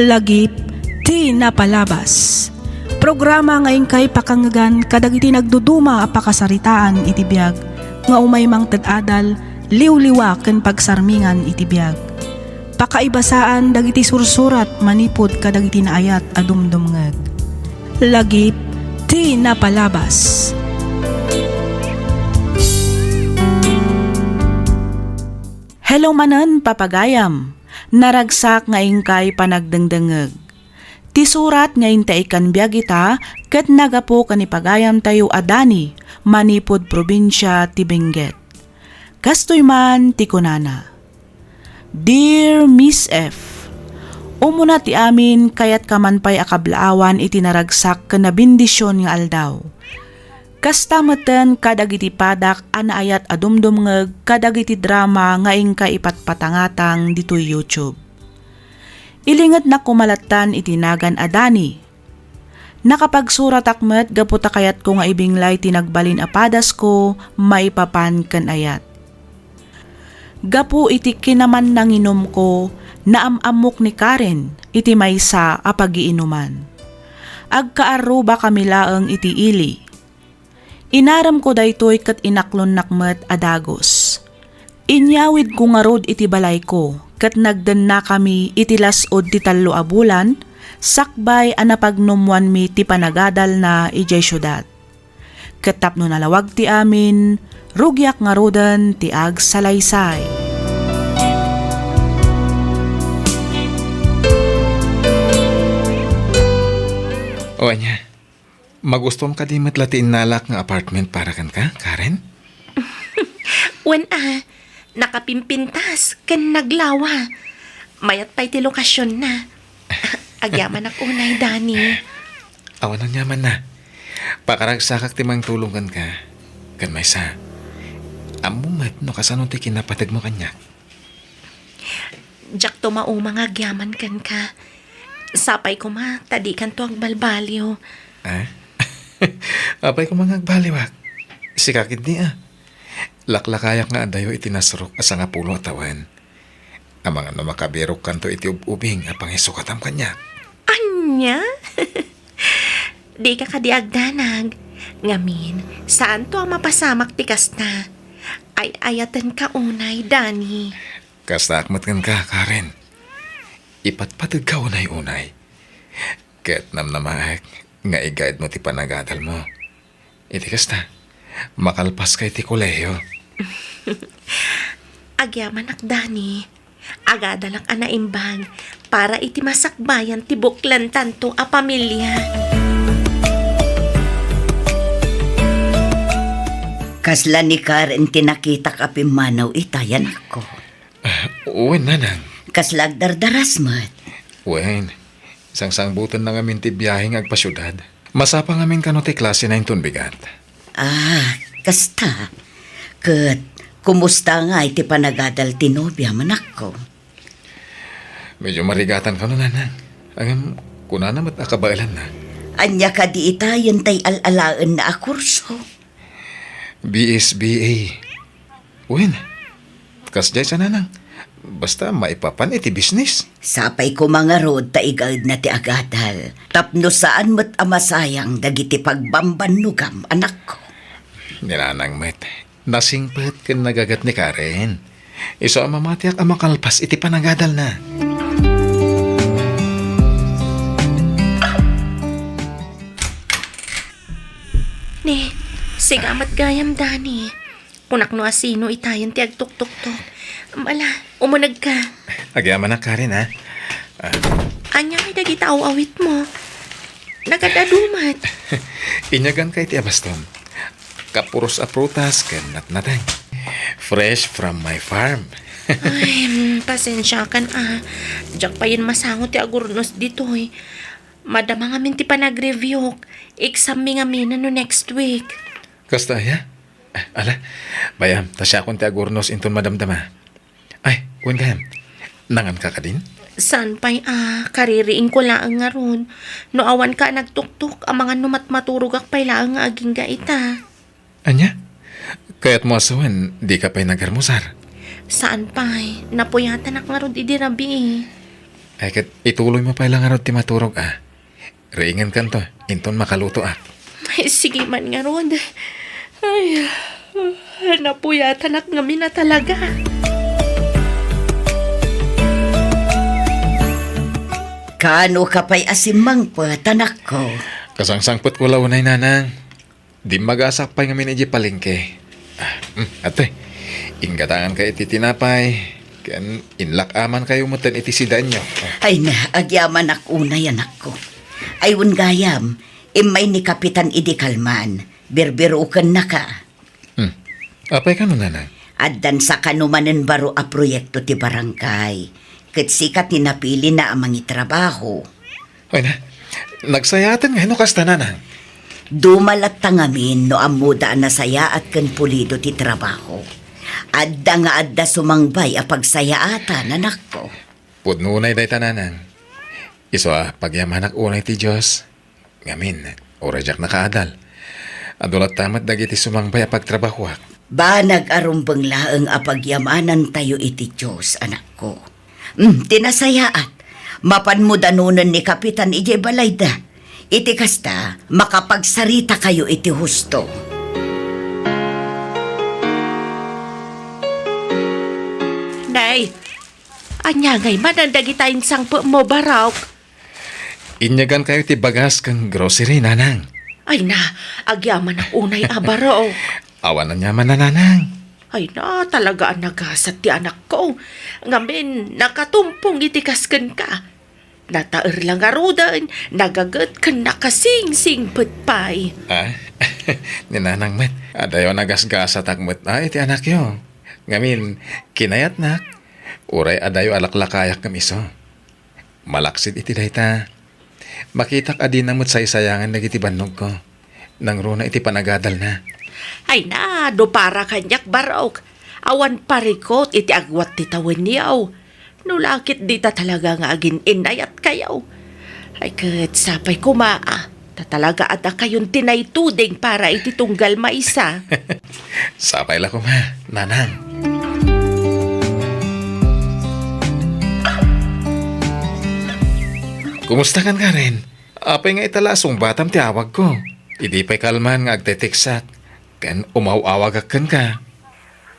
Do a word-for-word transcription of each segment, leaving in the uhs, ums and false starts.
Lagip ti napalabas. Programa nga inkay pakangngegan kadagiti nagduduma a pakasaritaan iti biag nga umay mangted adal, liwliwa ken pagsarmingan iti biag. Pakaibasaan dagiti sursurat manipud kadagiti naayat a dumdumngeg. Lagip ti napalabas. Hello manen, papagayam. Naragsak nga inkay panagdengdengngeg. Ti surat nga intay ikkan biag ita ket nagapu ken ni pagayamtayo a Dani, manipud probinsia ti Benguet. Kastoy man ti kunana, "Dear Miss F, umuna ti amin, kayatko man pay a kablaawan iti naragsak ken nabendision nga aldaw. Kasta metten kadagiti padak a naayat a dumdumngeg kadagiti drama nga inkay ipatpatangatang ditoy YouTube." Ilingednak koma lattan iti nagan a Dani. Nakapagsuratak met gapu ta kayatko nga ibinglay ti nagbalin a padasko maipapan ken ayat. Gapu iti kinamannanginumko, naam-ammok ni Karen iti maysa a pagiinuman. Agkaarrubakami laeng iti ili. Inaremko daytoy ket inaklonnak met a dagus. Inyawidko ngarud iti balayko ket nagdennakami iti las-ud ti tallo a bulan sakbay a napagnummoanmi ti panagadalna idiay siudad. Ket tapno nalawag ti amin, rugiak ngaruden ti agsalaysay. O ania, magustom kadi met la ti innalak nga apartment para kenka, Karen? Wen a, nakapimpintas ken naglawa. Mayat pay ti lokasionna. Agyamanak unay, Dani. Awan aniamanna. Pakaragsakak ti mangtulong kenka. Ken maysa, ammom met no kasano ti kinapategmo kaniak. Diakto mauma nga agyaman kenka. Sapay koma ta dikanto agbalbaliw. Ah? Apay koma nga agbaliwak? Sika ketdi a. Laklakayak nga adayo iti nasrok a sangapulo a tawen. Amangan no makabirokkanto iti ub-ubing a pangisukatam kaniak. Ania? Dika kadi agdanag. Ngamin, saanto a mapasamak ti kasta. Ay-ayatenka unay, Dani. Kastaak met kenka, Karen. Ipatpategka unay-unay. Ket namnamaek nga igaydmo ti panagadalmo. Iti kasta, makalpaska iti kolehiyo. Agyamanak, Dani. Agadalak a naimbag para iti masakbayan ti buklantanto a pamilia. Kasla ni Karen ti nakitak a pimmanaw itay, anakko? Ah, wen, nanang. Kasla agdardaras met? Wen, sangsangbutenna ngamin ti biahe nga agpasiudad. Masapa ngamin kano ti klasena inton bigat. Ah, kasta. Ket, kumusta ngay ti panagadal ti nobiam, anakko? Medyo marigatan kano, nanang. Ngem, kunana met a kabaelanna. Ania kadi itayen tay al-alaenna a kurso? B S B A. Wen, kasdiay sa nanang. Basta maipapan iti bisnis. Sapay koma ngarud ta igaedna ti agadal. Tapno saan met a masayang dagiti pagbambannogam, anakko. Ni nanang met, nasingpet ken nagaget ni Karen. Isu a mamatiak a makalpas iti panagadalna. Ne, sika met gayam, Dani. Kunak no asino itayen ti agtuktoktok. Ala, umunegka. Agyamanak, Karen, ha? Ah. Ania ngay dagita aw-awitmo? Nagad-adu met. Inyaganka iti abastom. Kapuros a prutas ken natnateng. Fresh from my farm. Ay, mm, pasensiakan a. Diak payen masango ti agurnos ditoy. Madama ngamin ti panagreviewk. Exammi ngamin no next week. Kasta aya? Ala, bay-am, ta siakon ti agurnos inton madamdama. Ay, wen gayam, nanganka kadin? Saan pay a, kaririingko laeng ngarud. No awanka a nagtuktok, amangan no matmaturogak pay laeng nga agingga ita. Ania? Kayatmo a sawen, dika pay nagarmusar? Saan pay, napuyatanak ngarud idi rabii. Ay, ket ituloymo pay la ngarud ti maturog, a. Riingenkanto, inton makalutoak. Ay, sige man ngarud. Ay, napuyatanak ngamin a talaga. Kaano ka pay a simmangpet, anakko? Kasangsangpetko la unay, nanang. Dimmagasak pay ngamin idiay palengke. Ah, mm, ate, inggatangankayo iti tinapay, ken inlak-amankayo metten iti sidaenyo. Ah. Ay na, agyamanak unay, anakko. Ay, wen gayam, immay ni Kapitan idi kalman, birbirukennaka. Hmm. Apay kano, nanang? Addan sa kano manen baro a proyekto ti barangay, ket sika ti napilina a mangitrabaho. Ay na, nagsayaaten nga no kasta, nanang. Dumalatta ngamin no ammoda a nasayaat ken pulido ti trabaho. Adda nga adda sumangbay a pagsayaatan, anakko. Pudno unay dayta, nanang. Isu a pagyamanak unay ti Dios. Ngamin, uray diak nakaadal, adu latta met dagiti sumangbay a pagtrabahoak. Banag a rumbeng laeng a pagyamanantayo iti Dios, anakko. Hmm, ti nasayaat, mapanmo danonen ni Kapitan idiay balayda. Iti kasta, makapagsaritakayo iti husto. Nay, ania ngay manen dagita insangpetmo, barok? Inyagankayo ti bagas ken grocery, nanang. Ay na, agyamanak unay a barok. Awan aniaman a, nanang. Ay na, talaga a nagasat ti anakko. Ngamin, nakatumpong iti kas kenka. Nataer la ngaruden, nagaget ken nakasingsingpet pay. Ah, ni nanang met, adayo a nagasgasatak met a iti anakyo. Ngamin, kinayatnak, uray adayo a laklakayak ngem isu. Malaksid iti dayta, makitak a dina met saysayangan dagiti bannogko, nangruna iti panagadalna. Ay na, no para kaniak, barok, awan parikut iti agwat ti tawenyo. No la ket dita talaga nga agin-innayatkayo. Ay ket sapay koma a, ta talaga a dakayon ti naituding para iti tunggal maysa. Sapay la koma, nanang. Kumusta kan, Karen? Apay nga ita la a sungbatam ti awagko? Idi pay kalman nga agteteksak, ken umaw-awagak kenka.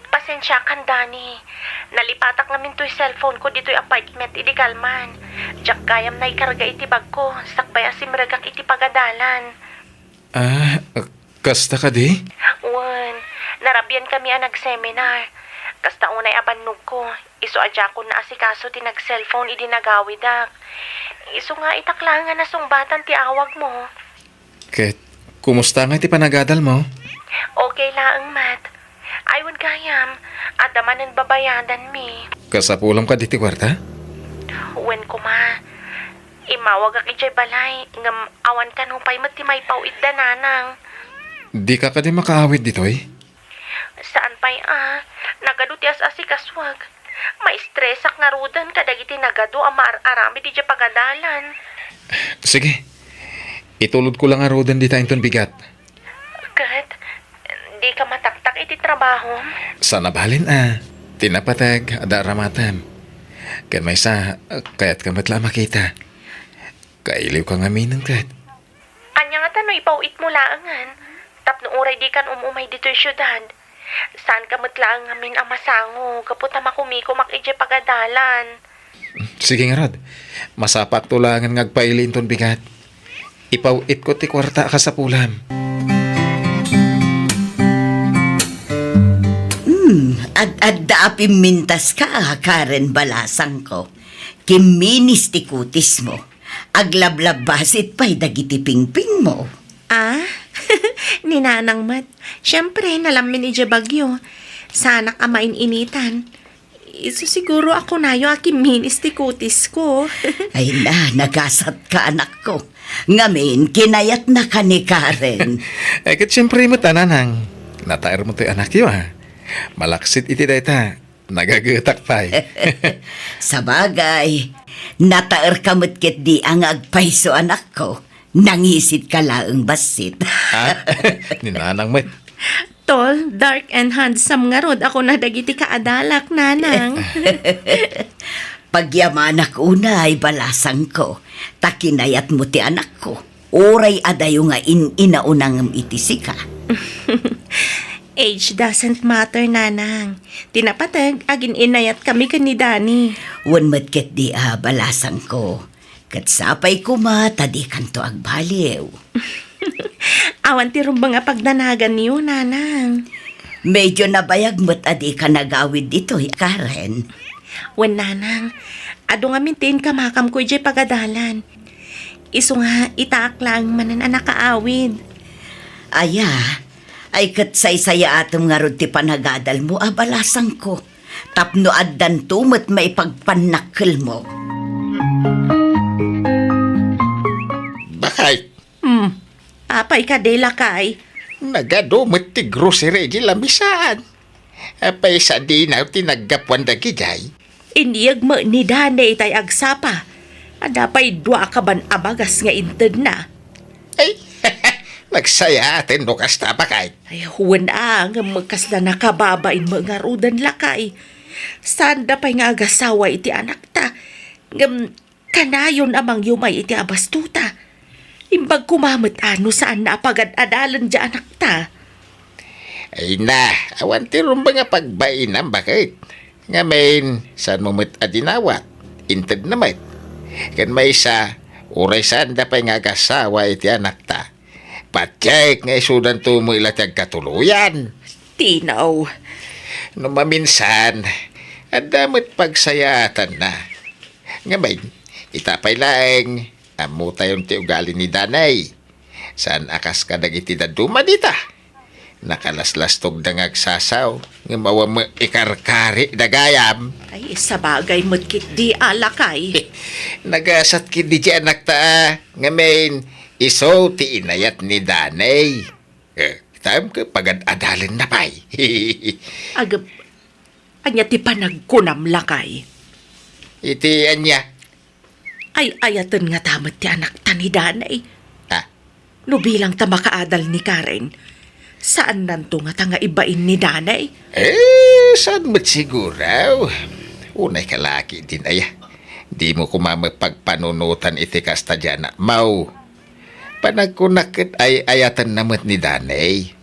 Pasensiakan, Dani. Nalipatak ngamin toy cellphone ko ditoy apartment idi kalman. Diak gayam naikarga iti bagko, sakbay a simregak iti pagadalan. Ah, kasta kadi? Wen, narabian kami a nag-seminar. Kasta unay a bannogko, isu a diakon naasikaso ti nag-cellphone idi nagawidak. Isu nga itak laeng a nasungbatan ti awagmo. Ket, kumusta nga iti panagadalmo? Okay laeng met. Ay, wen gayam, adda manen babayadanmi. Kasapulam kadi ti kuarta? Wen koma. Immawagak idiay balay, ngem awan kano pay met ti maipaw-itda, nanang. Dika kadi makaawid ditoy? Saan pay a, nagadu ti as-asikasuak. Maistresak ngaruden kadagiti nagadu a maar-aramid idiay pagadalan. Sige, itulodko la ngaruden dita inton bigat. Ket, dika mataktak iti trabahom? Saan a balin a, ti napateg, adda aramatem. Ken maysa, kayatka met la a makita. Kailiwka ngaminen ket. Ania ngata no ipaw-itmo laengen, tapno uray dikan um-umay ditoy siudad? Saanka met laeng ngamin a masango gapu ta makumikumak idiay pagadalan. Sige ngarud, masapakto laengen nga agpaili inton bigat. Ipaw-itko ti kuarta a kasapulam. Hmm, ad-adda a pimmintaska, Karen balasangko. Kimminis ti kutismo. Aglablabasit pay dagiti pingpingmo. Ah? Ni nanang met. Siempre, nalammin idiay bagyo. Saanak a main-initan. Isu siguro a kunayo a kimminis ti kutisko. Ay na, nagasatka, anakko. Ngamin, kinayatnaka ni Karen. Eh, ket siempre met a, nanang. Nataermo toy anakyo, a. Malaksid iti dayta. Nagagetak pay. Sabagay, nataerka met ketdi a nga agpayso, anakko. Nangisitka laeng bassit. Ah, ni nanang met. Tall, dark, and handsome ngarud a kuna dagiti kaadalak, nanang. Pagyamanak unay, balasangko, ta kinayatmo ti anakko, uray adayo nga in-inaunangem iti sika. Age doesn't matter, Nanang. Ti napateg, agin-inayatkami ken ni Dani. Wen met ketdi a, balasangko. Ket sapay koma ta dikanto agbaliw. Awan ti rumbeng a pagdanaganyo, Nanang. Medyo nabayag met a dika nagawid ditoy, Karen. Wen, Nanang, adu ngamin ti inkamakamko idiay pagadalan. Isu nga, itaak laeng manen a nakaawid. Aya, ay ket saysayaatem ngarud ti panagadalmo a, balasangko, tapno addanto met maipagpannakkelmo. Bakit? Hmm. Apay kadi, lakay? Nagadu met ti grocery di lamisaan. Apay sadino ti naggapuan dagidiay? Iniyeg met ni Dani itay agsapa. Adda pay dua a kaban a bagas nga intedna. Ay, nagsayaaten no kasta, bakit? Ay, wen a, ngem kasla nakababain met ngaruden, lakay. Saanda pay nga agasawa iti anakta. Ngem kanayon a mangyumay iti abastuta. Imbag koma met a no saanna a pagad-adalen diay anakta. Ay na, awan ti rumbeng a pagbainam, bakit? Ngamin, saanmo met a dinawat? Intedna met. Ken maysa, uray saanda pay nga agasawa iti anakta, patiek nga isudanto met la ti agkatuloyan. Tinaw. No maminsan, adda met pagsayaatanna. Ngamin, ita pay laeng, ammotayon ti ugali ni Danay. Saan a kas kadagiti dadduma dita. Nakalaslastogda nga agsasaw, ngem awan met ikarkarida gayam. Ay, sabagay met ketdi a, lakay. Nagasat ketdi ti anakta a, ngamin, isu ti inayat ni Danay. Eh, kitaem ket pagad-adalenna pay. Agep, ania ti panagkunam, lakay? Iti ania? Ay-ayaten ngata met ti anakta ni Danay. Ah. No bilang ta makaadal ni Karen, saannanto ngata nga ibain ni Danay? Eh, saan met siguro? Unay ka la ketdin aya. Dimo koma met pagpanunotan iti kasta diay anakmo. Panagkunak ket ay-ayatenna met ni Danay.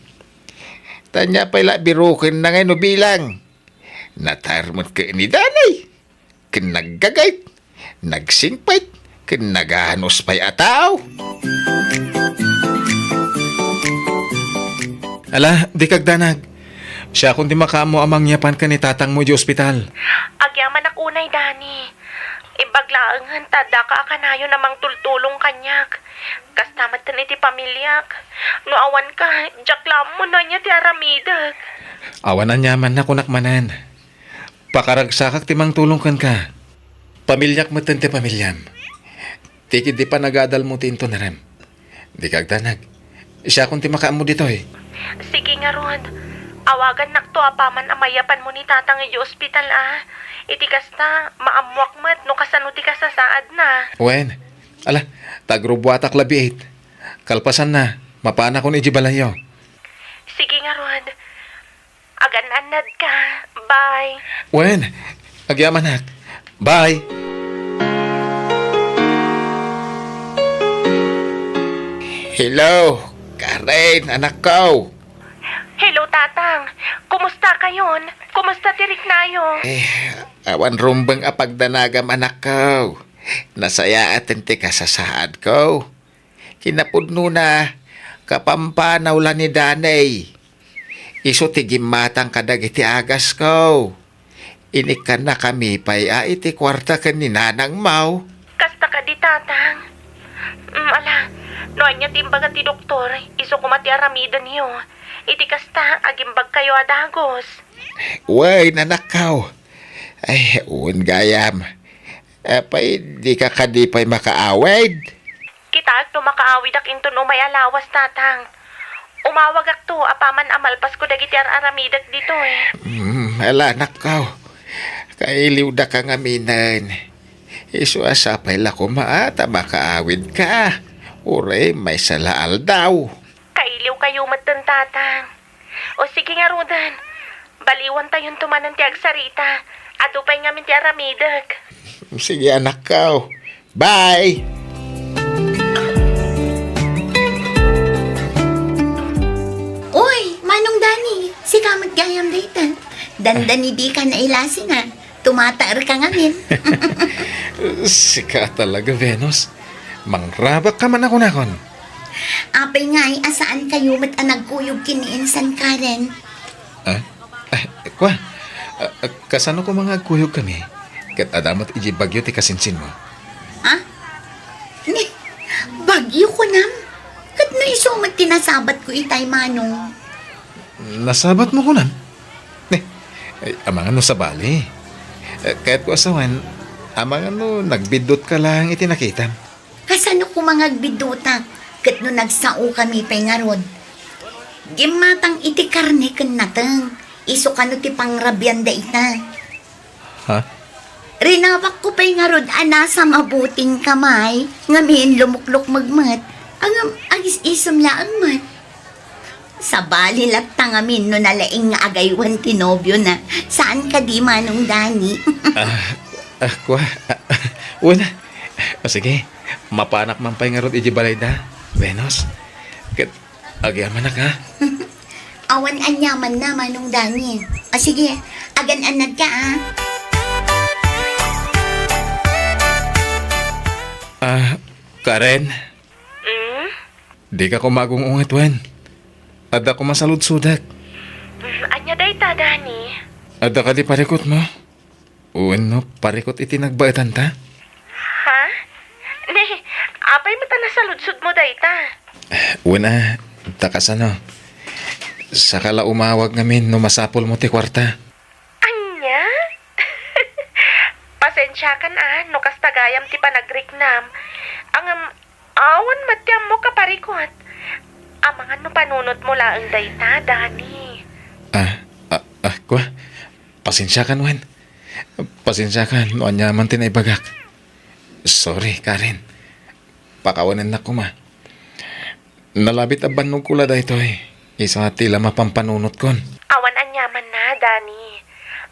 Ta ania pay la birokenna ngay no bilang? Natar met ket ni Danay. Ken naggagayt, nagsingpet, ken naganus pay a tao. Ala, dika agdanag. Siakon ti makaammo a mangyapan ken ni tatangmo idiay ospital. Agyamanak unay, Dani. Imbag laengen ta addaka a kanayon a mangtultulong kaniak. Kasta metten iti pamiliak. No awanka, diak la ammo no ania ti aramidek. Awan aniamanna, kunak manen. Pakaragsakak ti mangtulong kenka. Pamiliak metten ti pamiliam. Ti ketdi panagadalmo ti inton rem. Dika agdanag. Siakon ti makaammo ditoy. Sige ngarud. Awagannakto apaman a mayapanmo ni Tatang idiay ospital, a. Iti kasta, maammoak met no kasano ti kasasaadna. Wen, ala, ta agrubbuatak la biit. Kalpasanna, mapanakon idiay balayyo. Sige ngarud. Agan-annadka. Bye. Wen, agyamanak. Bye. Hello, Karen, anakko. Hello, Tatang. Kumusta kayon? Kumusta ti riknayo? Eh, awan rumbeng a pagdanagam, anakko. Nasayaaten ti kasasaadko. Kinapudnona, kapampanaw la ni Danay. Isu ti gimmatang kadagiti agasko. Inikkannakami pay a iti kuarta ken ni nanangmo. Kasta kadi, Tatang. Mm, ala, no ania ti imbaga ti doktor, isu koma ti aramidenyo. Iti kasta, agimbagkayo a dagus. Wen, anakko. Ay, wen gayam. Apay, dika kadi pay makaawid? Kitaek no makaawidak inton umay a lawas, Tatang. Umawagakto apaman a malpasko dagiti ar-aramidek ditoy. Hmm, ala, anakko. Kailiwdaka ngaminen. Isu a sapay la koma ta makaawidka. Uray maysa la aldaw. Kailiwkayo metten, Tatang. O sige ngaruden, baliwantayonto manen ti agsarita. Adu pay ngamin ti aramidek. Sige, anakko. Bye! Uy, Manong Dani, sika met gayam dayta. Dandani dika nailasin a. Tumataer ka ngamin. Sika talaga, Venus. Mangrabak ka man a kunakon. Apay ngay a saan kayo met a nagkuyog ken ni Insan Karen? Ah? Ah, kua, ah, ah, kasano koma nga agkuyog kami? Ket adda met idiay bagyo ti kasinsinmo. Ha? Ni, bagyo kunam? Ket no isu met ti nasabatko itay, Manong. Nasabatmo kunam? Ni, ay, amangan no sabali. Eh, kayatko a sawen, amangan no nagbiddutka laeng iti nakitam. Kasano koma nga agbiddutak? Ket no nagsaokami pay ngarud, gimmatang iti karne ken nateng, isu kano ti pangrabian dayta. Ha? Rinawakko pay ngarud a nasa mabuting kamay, ngamin lumuklukmeg met, ngem agis-isem laeng met. Sabali latta ngamin no nalaing nga agaywan ti nobiona. Saan kadi, Manong Dani? Ah, ah, kua. Ah, ah, wen a. O sige, mapanak man pay ngarud idiay balayda, Venus. Ket agyamanak, ha? Awan aniamanna, Manong Dani. O sige, agan-anadka, a. Ah, Karen? Mm? Dika koma agung-unget wen. Adda koma saludsodek. Mm, ania dayta, Dani? Adda kadi parikutmo? Wenno parikut iti nagbaetanta? Ha? Ni, apay met a nasaludsodmo dayta? Wen a, ta kasano? Saka la umawag ngamin no masapulmo ti kuarta. Ania? Pasensiakan a no kasta gayam ti panagriknam. Ngem awan met ti ammok a parikut. Amangan no panunotmo laeng dayta, Dani. Ah, ah, ah, kua. Pasensiakan wen. Pasensiakan no aniaman ti naibagak. Sorry, Karen. Pakawanennak koma. Nalabit a bannogko la daytoy, isu ti la mapampanunotko. Awan aniamanna, Dani.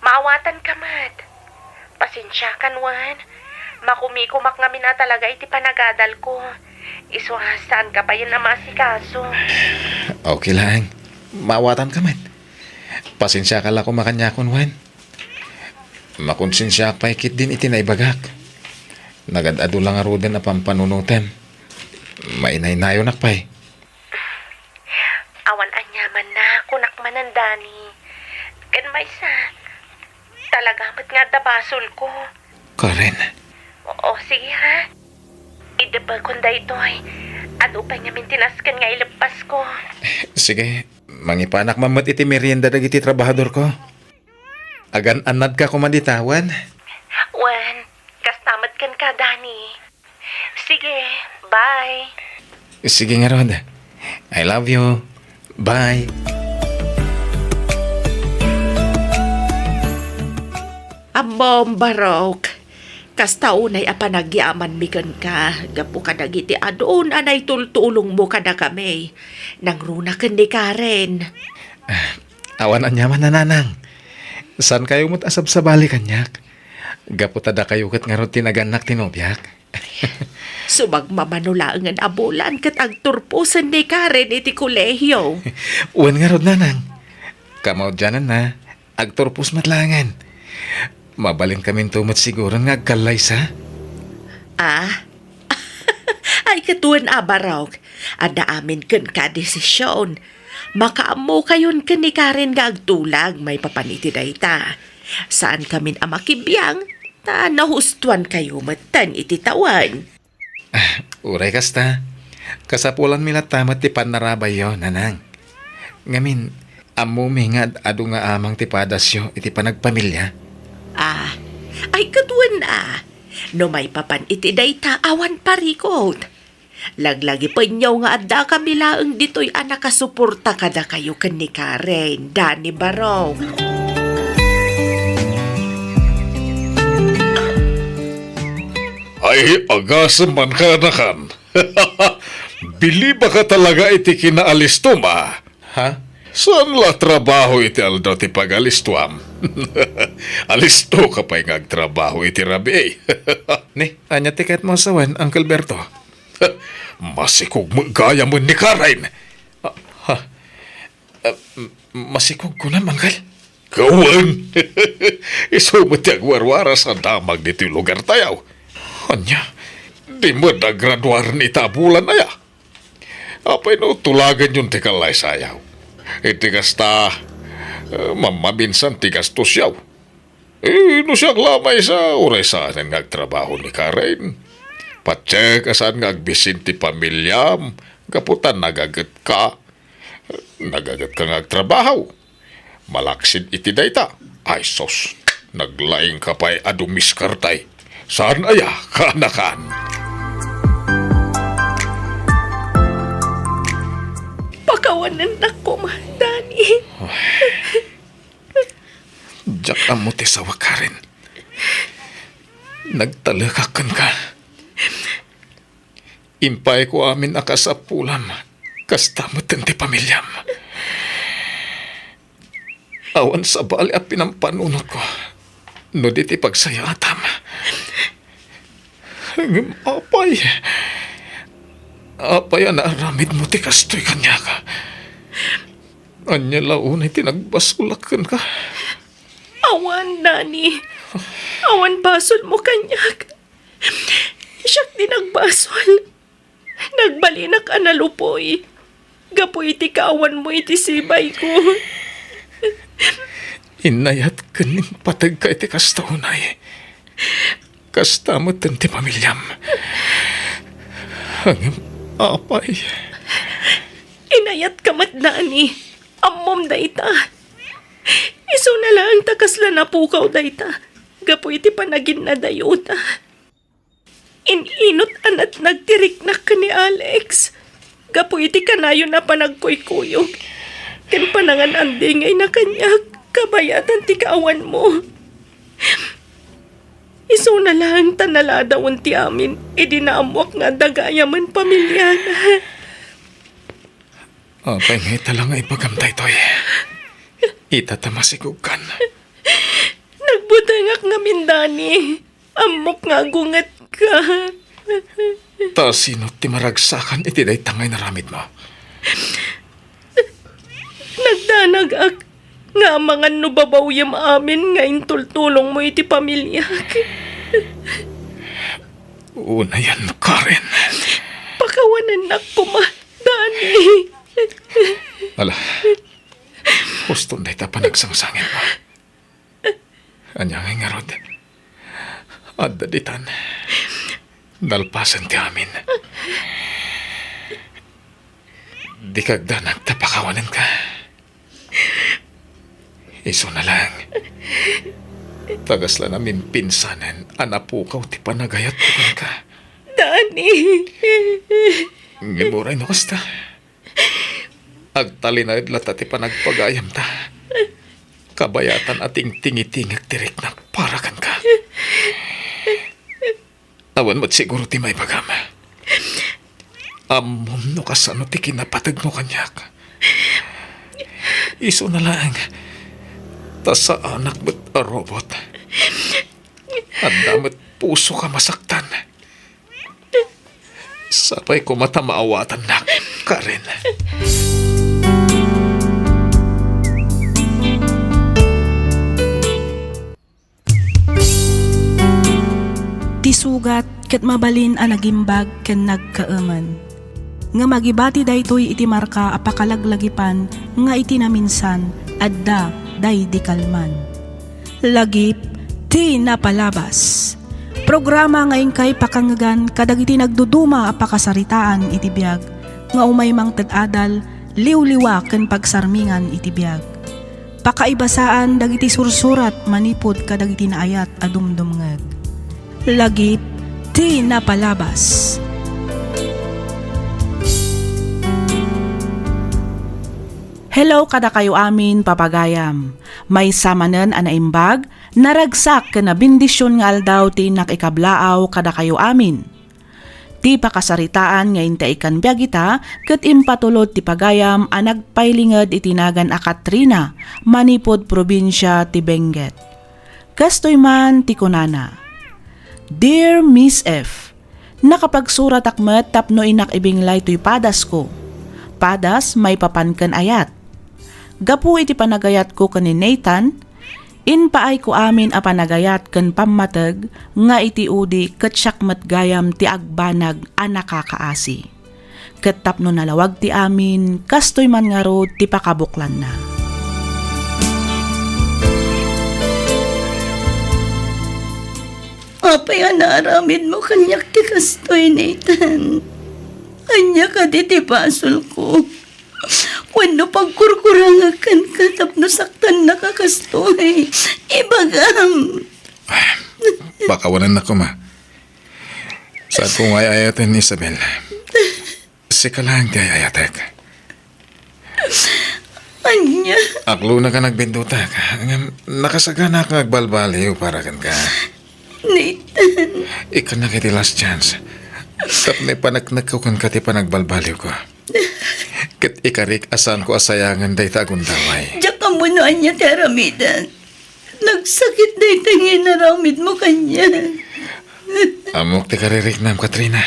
Maawatanka met. Pasensiakan wen. Makumikumak ngamin a talaga iti panagadalko. Isu a saanka payen a maasikaso. Okay laeng. Maawatanka met. Pasensiaka la koma kaniakon wen. Makonsensiaak pay ketdin iti naibagak. Nagad-adu la ngaruden a pampanunotem. Mainaynayonak pay. Awan aniamanna, kunak manen, Dani. Ken maysa, talaga met nga adda basolko. Karen. O, sige, ha? Idepekon daytoy. Adu pay ngamin ti nasken nga ileppasko. Sige, mangipanak man met iti merienda dagiti trabahadorko. Agan-annadka koma dita, wen? Wen, kasta met kenka, Dani. Sige, bye. Sige ngarud. I love you. Bye. Ammom, Barok, kasta unay a panagyamanmi kenka gapu kadagiti adun a naitultulongmo kadakami. Nangruna ken ni Karen. Ah, awan aniaman, nanang. Saankayo met a sabsabali kaniak? Gapu ta dakayo ket ngarud ti nagannak ti nobiak. Sumagmamano laengen a bulan ket agturposen ni Karen iti kolehio. Wen ngarud, nanang. Kamaudiananna, agturpos met laengen. Mabalinkaminto met siguron nga agkallaysa. Ah? Ay, ket wen a, Barok. Adda amin kenka a desision. Makaammokayon ken ni Karen nga agtulag maipapan iti dayta. Saankamin a makibiang, ta nahustoankayo metten iti tawen. Ah, uray kasta, kasapulanmi latta met ti pannarabayyo, nanang. Ngamin, ammomi nga ad-adu nga amang ti padasyo iti panagpamilia. Ah, ay ket wen a, no maipapan iti dayta awan parikut. Laglagipenyo nga addakami laeng ditoy a nakasuporta kadakayo ken ni Karen, Dani, Barok. Ay, agasem man kanakan. Bilibaka talaga iti kinaalistom a. Ha? Saan la trabaho iti aldaw ti pagalistuam? Alisto ka pay nga agtrabaho iti rabii. Ni, ania ti kayatmo a sawen, Uncle Berto? Masikog met gayam ni Karen. Ah, ha? Ah, m-, masikog kunam, Uncle? Kawen! Isu met ti agwarwaras a damag ditoy lugartayo. Ania? Di met agraduaren ita a bulan aya. Apay no tulaganyon ti kallaysayaw? Iti kasta, eh, mammaminsan ti gastosyaw. Eh, no siak la maysa, uray saanen nga agtrabaho ni Karen. Patiek a saan nga agbisin ti pamiliam, gapu ta nagagetka. Nagagetka nga agtrabaho. Malaksid iti dayta. Ay sus, naglaingka pay a dumiskartay. Saan aya, kaanakan? Pakawanennak koma, Dani. Diak ammo ti sawak, Karen. Nagtalekak kenka. Impayko amin a kasapulam, kasta metten ti pamiliam. Awan sabali a pinampanunotko no di ti pagsayaatam. Ngem apay, apay a naaramidmo ti kastoy kaniak? Ania la unay ti nagbasolak kenka? Awan, Dani. Awan basolmo kaniak. Siak ti nagbasol. Nagbalinak a nalupoy gapu iti kaawanmo iti sibayko. Inayat ken impategka iti kasta unay. Kasta metten ti pamiliam. Ngem apay? Inayatka met, Dani. Ammom dayta. Isuna laeng ta kasla napukaw dayta gapu iti panaginnadayota. In-inut a natnag ti riknak ken ni Alex gapu iti kanayon a panagkuykuyog ken panangan-andingayna kaniak kabayatan ti kaawanmo. Isuna laeng ta naladawen ti amin idi naammoak nga adda gayamen pamiliana. Apay nga ita la nga ibagam daytoy? Ita ta masikogkan. Nagbutengak ngamin, Dani. Ammok nga agungetka. Ta sino ti maragsakan iti dayta nga inaramidmo? Nagdanagak nga amangan no babawyem amin nga intultulongmo iti pamiliak. Unayan, Karen. Pakawanennak koma, Dani. Ala, huston dayta panagsangsangitmo. Ania ngay ngarud? Adda ditan. Nalpasen ti amin. Dika agdanag ta pakawanenka. Isuna laeng. Ta kasla namimpinsanen a napukaw ti panagayatko kenka. Dani! Ngem uray no kasta, agtalinaed latta ti panagpagayamta. Kabayatan a tingtingitingek ti riknak para kenka. Awan met siguro ti maibagam. Ammom no kasano ti kinapategmo kaniak. Isuna laeng, ta saanak met a robot. Adda met pusok a masaktan. Sapay koma ta maawatannak, Karen. Ti sugat ket mabalin a nagimbag ken nagkaemen. Ngem agibati daytoy iti marka a pakalaglagipan nga iti naminsan, adda daydi kalman. Lagip ti napalabas. Programa nga inkay pakangngegan kadagiti nagduduma a pakasaritaan iti biag nga umay mangted adal, liwliwa ken pagsarmingan iti biag. Pakaibasaan dagiti sursurat manipud kadagiti naayat a dumdumngeg. Lagip ti napalabas. Hello kadakayo amin, papagayam. Maysa manen a naimbag, naragsak ken nabendision nga aldaw ti innak ikablaaw kadakayo amin. Ti pakasaritaan nga intay ikkan biag ita ket impatulod ti pagayam a nagpailinged iti nagan a Katrina manipud probinsia ti Benguet. Kastoy man ti kunana, "Dear Miss F, nakapagsuratak met tapno innak ibinglay toy padasko. Padas maipapan ken ayat. Gapu iti panagayatko ken ni Nathan, impaayko amin a panagayat ken pammateg nga iti udi ket siak met gayam ti agbanag a nakakaasi. Ket tapno nalawag ti amin, kastoy man ngarud ti pakabuklanna." Apay a naaramidmo kaniak ti kastoy, Nathan? Ania kadi ti basolko? Wenno pagkurkurangek kenka tapno saktannaka kastoy? Ibagam. Pakawanennak koma. Saanko nga ay-ayaten, Isabel. Sika laeng ti ay-ayatek. Ania? Aklona ka nagbindutak, ngem nakasaganaak nga agbalbaliw para kenka. Nathan. Ikkannak iti last chance. Tapno ipaneknekko kenka ti panagbalbaliwko. Ket ikarik a saanko a sayangen dayta a gundaway. Diak ammo no ania ti aramidek. Nagsakit dayta nga inaramidmo kaniak. Ammok ti kaririknam, Katrina.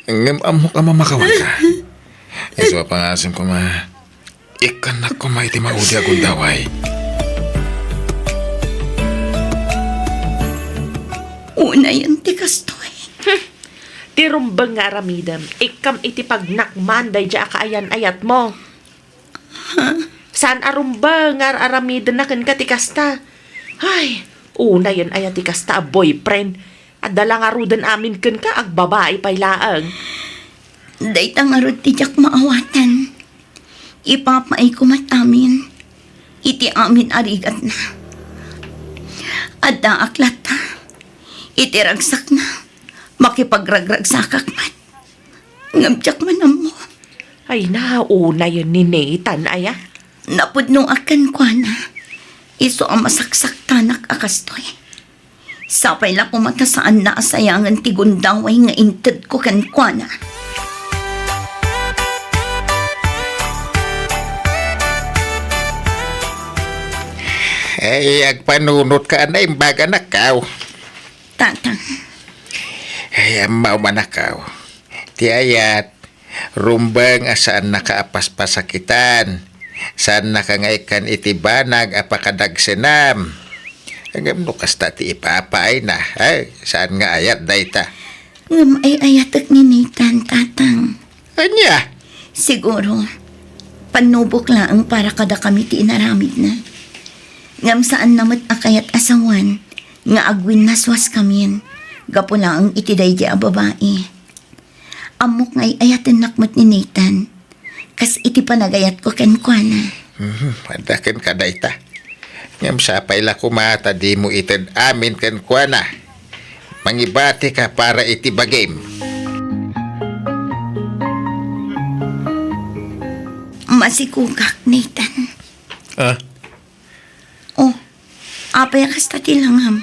Ngem ammok a mamakawanka. Isu a pangasim koma, ikkannak koma iti maudi a gundaway. Unayen ti kastoy. Hmm. Ti rumbeng nga aramidem, ikkam iti pagnakman daydiay a kaayan-ayatmo. Saan a rumbeng nga ar-aramidenna kenka ti kasta. Ay, unayen aya ti kasta a boyfriend. Adda la ngaruden amin kenka, agbabai pay laeng. Dayta ngarud ti diak maawaten. Ipapaayko met amin iti amin a rigatna. Addaak latta iti ragsakna, makipagragragsakak met. Ngem diak man ammo. Ay, naunayen ni Nathan aya. Napudnoak kenkuana, isu a masaksaktanak a kastoy. Sapay la koma ta saanna a sayangen ti gundaway nga intedko kenkuana. Ay, agpanunotka a naimbag, anakko. Tatang. Ay, ammo man, anakko. Ti ayat, rumbeng a saannaka a paspasakitan. Saannaka nga ikkan iti banag a pakadagsenam. Ngem no kasta ti ipapaayna, ay, saan nga ayat dayta. Ngem ay-ayatek ni Nathan, Tatang. Ania? Siguro, pannubok laeng para kadakami ti inaramidna. Ngem saanna met a kayat a sawen nga agwinnaswaskamin gapu laeng iti daydiay a babai. Ammok nga ay-ayatennak met ni Nathan, kas iti panagayatko kenkuana. Mhm, adda kenka dayta. Ngem sapay la koma ta dimo ited amin kenkuana. Mangibatika para iti bagim. Masikugak, Nathan. Ah? Oh, apay a kasta ti langam?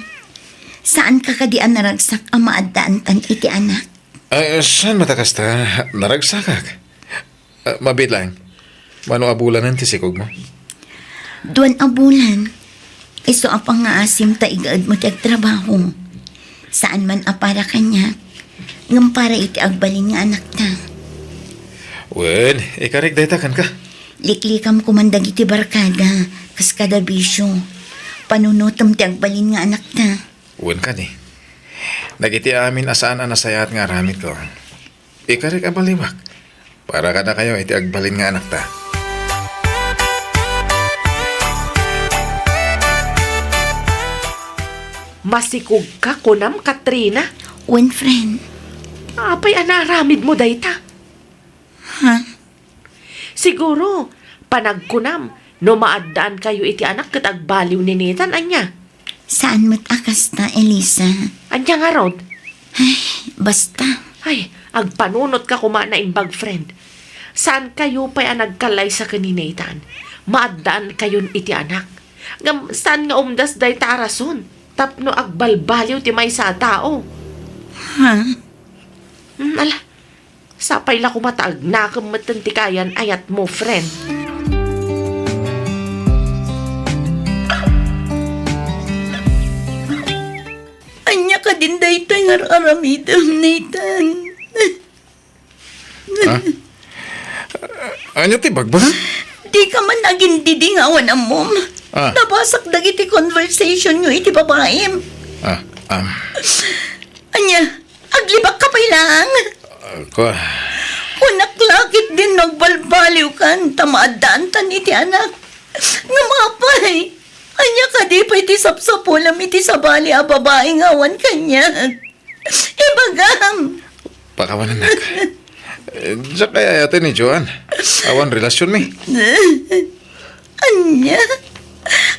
Saanka kadi a naragsak a maaddaantan iti anak? Ah, saan met a kasta? Naragsakak. Ah, mabiit laeng. Mano a bulanen ti sikogmo? Duan a bulan. Isu a pangngaasim ta igaedmo ti agtrabaho. Saan man a para kaniak, ngem para iti agbalin nga anakta. Wen, ikarik dayta kenka. Liklikam koman dagiti barkada, kas kada bisio. Panunotem ti agbalin nga anakta. Wen kadi. Dagiti amin a saan a nasayaat nga aramidko. Ikarik a baliwak para kadakayo iti agbalin nga anakta. Masikogka, kunam, Katrina? Wen, friend. Apay a naaramidmo dayta? Ha? Siguro, panagkunam, no maaddaankayo iti anak ket agbaliw ni Nathan, ania? Saan met a kasta, Elisa. Ania ngarud? Ay, basta. Ay, agpanunotka koma a naimbag, friend. Saankayo pay a nagkallaysa ken ni Nathan. Maaddaankayon iti anak. Ngem saan nga umdas dayta a rason tapno agbalbaliw ti maysa a tao. Ha? Ala, sapay la koma ta agnakem metten ti kayan-ayatmo, friend. Ania kadin daytoy nga ar-aramidem, Nathan? Ha? Ania ti bagbagam? Dika man agindidi nga awan ammom. Ah. Nabasak dagiti conversationyo iti babaim. Ah, um. Ania, aglibakka pay laeng? Ah, kua- Kunak la ketdin no agbalbaliwkan ta maaddaantan iti anak. Ngem apay, ania kadi pay ti sapsapulem iti sabali a babai nga awan kaniak? Ibagam! Pakawanennak. Diak ay-ayaten ni Joan. Awan relasionmi. Ania?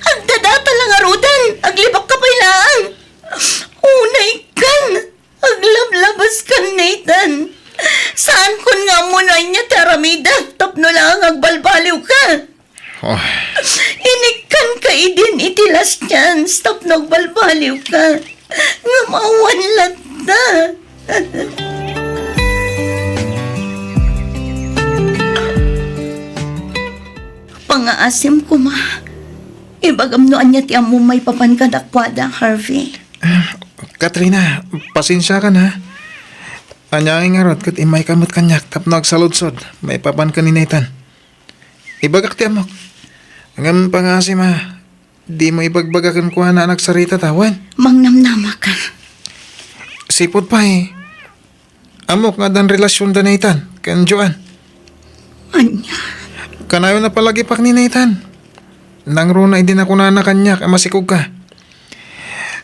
Agdadata la ngaruden. Aglibakka pay laeng. Unaykan. Aglablabaskan, Nathan. Saankon nga ammo no ania ti aramidek tapno laeng agbalbaliwka. Oh. Inikkanka idin iti last chance tapno agbalbaliwka. Ngem awan latta. Pangaasim koma. Ibagam no ania ti ammom maipapan kadakuada, Harvey. Ah, Katrina, pasensiakan, ha. Ania ngay ngarud ket immayka met kaniak tapno agsaludsod maipapan ken ni Nathan. Ibagak ti ammok. Ngem pangaasim a, dimo ibagbaga kenkuana a nagsarita ta, wen? Mangnamnamaka. Sipud pay, ammok nga addan relasion da Nathan ken Joan. Ania? Kanayon a palagipak ni Nathan. Nangruna idi nakunana kaniak a masikogka.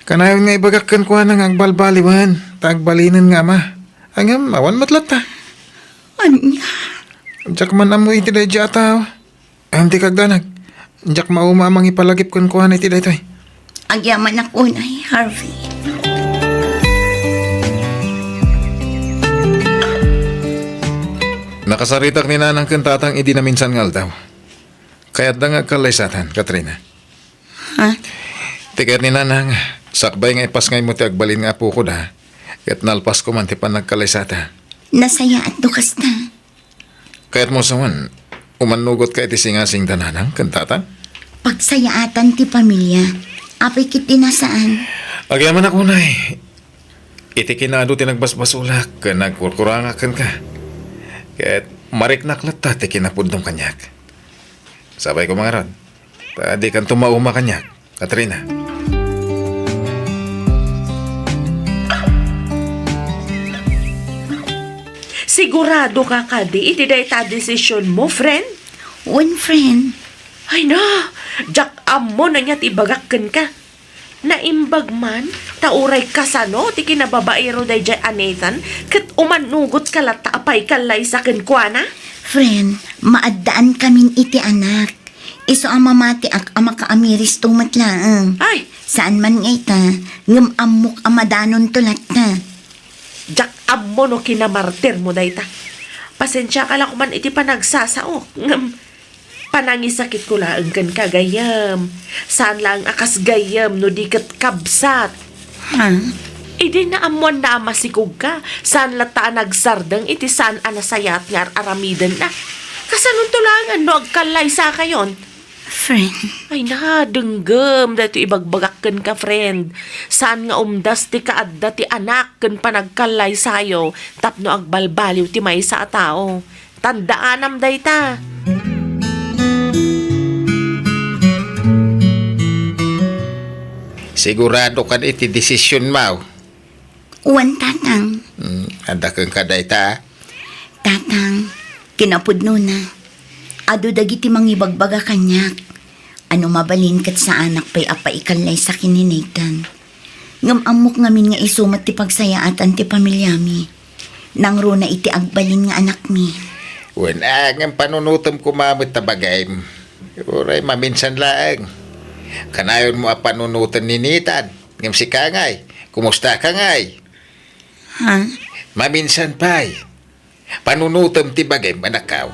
Kanayon nga ibagak kenkuana nga agbalbaliwen ta agbalinen nga ama. Ngem awan met latta. Ania? Diak man ammo iti daydiay a tao. Awan ti kagdanag. Diak mauma a mangipalagip kenkuana iti daytoy. Agyamanak unay, Harvey. Nakasaritak ni Nanang ken Tatang idi naminsan nga aldaw. Kayatda nga agkallaysatan, Katrina. Ha? Ti kayat ni Nanang, sakbay nga ipasngaymo ti agbalin nga apokoda, ket nalpasko man ti panagkallaysata. Nasayaat no kasta. Kayatmo sa man, umannugotka iti singasing da Nanang ken Tatang? Pagsayaatan ti pamilia. Apay ket di nasaan. Agyamanak unay, iti kinaadu ti nagbasbasolak ken nagkurkurangak kenka. Ket mariknak latta ti kinapuddom kaniak. Sapay koma ngarud, ta dikanto mauma kaniak, Katrina. Siguradoka kadi iti dayta a desisionmo, friend? Wen, friend. Ay na, diak ammo no ania ti ibagak kenka. Naimbag man, ta uray kasano ti kinababaero daydiay a Nathan, ket umannugotka latta a paikkallaysa kenkuana? Friend, maaddaan kamin iti anak. Isu a mamatiak a makaamiristo met laeng. Ay! Saan man nga ita, ngem ammok a madanonto latta. Diak ammo no kinamartirmo dayta. Pasensiaka la koman iti panagsasaok, ngem panangisakitko laeng kenka, gayyem. Saan laeng a kas gayyem no di ket kabsat. Ha? Idi naammoanna a masikogka, saan latta a nagsardeng iti saan a nasayaat nga ar-aramidenna. Kasanonto laengen no agkallaysakayon? Friend. Ay na, denggem daytoy ibagbagak kenka, friend. Saan nga umdas ti kaadda ti anak ken panagkallaysayo tapno agbalbaliw ti maysa a tao. Tandaanam dayta. Sigurado kad iti desisionmo? Wen, Tatang. Hmm, adda kenka dayta? Tatang, kinapudnona, adu dagiti mangibagbaga kaniak a no mabalin ket saanak pay a paikallaysa ken ni Nathan. Ngem ammok ngamin nga isu met ti pagsayaatan ti pamiliami. Nangruna iti agbalin nga anakmi. Wen, a, ngem panunotem koma met ta bagim. Uray maminsan laeng. Kanayonmo a panunoten ni Nathan. Ngem sika ngay, kumustaka ngay? Ha? Maminsan pay. Panunotem ti bagim, anakko.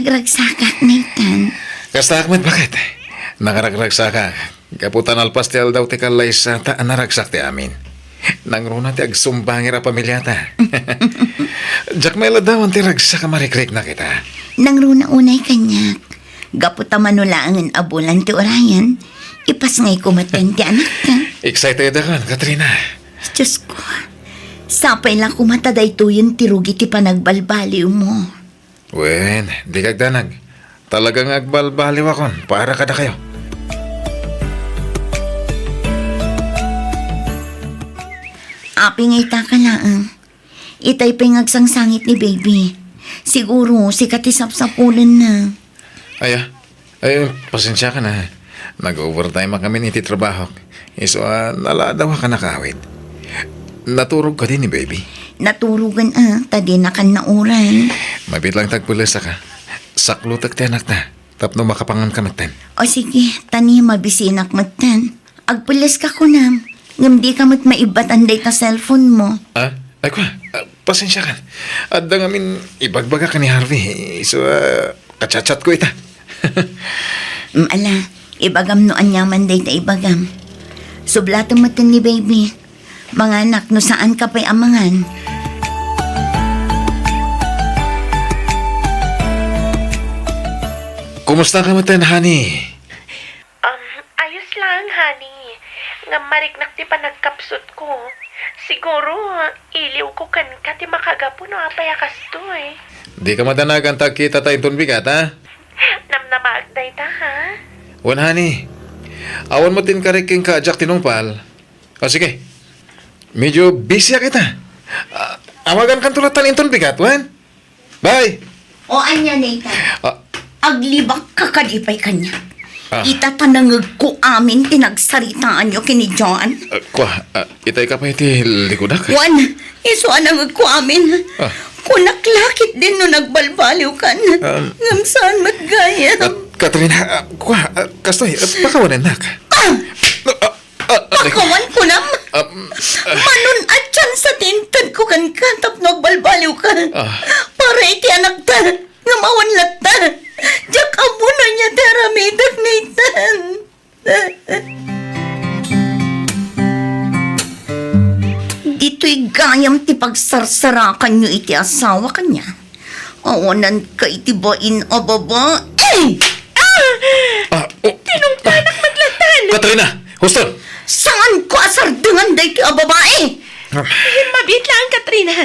Ragsakak, Nathan. Kastaak met, baket. Nakaragragsakak. Gapu ta nalpas ti aldaw ti kallaysata a naragsak ti amin. Nangruna ti agsumbanger a pamiliata. Diak mailadawan ti ragsak a marikriknak ita. Nangruna unay kaniak. Gapu ta mano laengen a bulan ti urayen, ipasngayko metten ti anakta. Excited ako, Katrina. Diosko, sapay la koma ta daytoyen ti rugi ti panagbalbaliwmo. Wen, dika agdanag. Talaga nga agbalbaliwakon para kadakayo. Apay nga ita ka laeng. Itay pay nga agsangsangit ni baby. Siguro, sika ti sapsapulenna. Aya, ay, pasensiakan a. Nag-overtime kami iti trabahok. Isu a, naladawakan a kaawid. Naturog kadi ni baby? Naturogan a, ta dinakan nauray. Mabiit lang ta agpulesaka. Saklutek ti anakta. Tapno makapangan ka metten. O sige, ta ni mabisinak metten. Agpuleska kunam, ngem dika met maibbatan dayta cellphone mo. Ah? Ay, kwa, ah, pasensiakan. Adda ngamin ibagbaga ken ni Harvey. Isu a, kachatchatko ita. Mm, ala, ibagam no aniaman dayta ibagam. Sublatem metten ni baby. Manganak no saanka pay a mangan. Kumusta ka metten, honey? Um, ayos lang, honey. Ngem mariknak ti panagkapsutko. Siguro, iliwko kenka ti makagapu no apay a kastoy. Dika madanagan ta agkitata inton bigat, ha? Namnamaak dayta, ha? Wen, honey. Awan met ti inkarik kenka a diak tinungpal. O, sige. Medyo busy ak ita. Ah, awagankanto latta inton bigat, wen? Bye! O, ania, Nathan? Ah. Aglibakka kadi pay kaniak? Ah. Ita ta nangegko amin ti nagsaritaanyo ken ni Joan. Ah, kwa, ah, itay ka pay ti likudak? Wen, isu a nangegko amin. Ah. Kunak la ketdin no nagbalbaliwkan. Um. Ngem saan met gayam. Ah, Katrina, ah, kwa, ah, kastoy, ah, pakawanennak. Ah! Ah, ah, ah, Pakawan kunam. Ah, mm, ah. Manon a tsansa ti intedko kenka tapno agbalbaliwka. Ah. Para iti anakta, ngem awan latta. Diak ammo no ania ti aramidek, Nathan. Ditoy gayam ti pagsarsarakanyo iti asawa kaniak. Awananka iti bain a babai. Ah! Ah, oh. Tinungpanak met latta. Katrina! Huston! Saanko a sardengan daytoy a babai! Ah. Mabiit laeng, Katrina.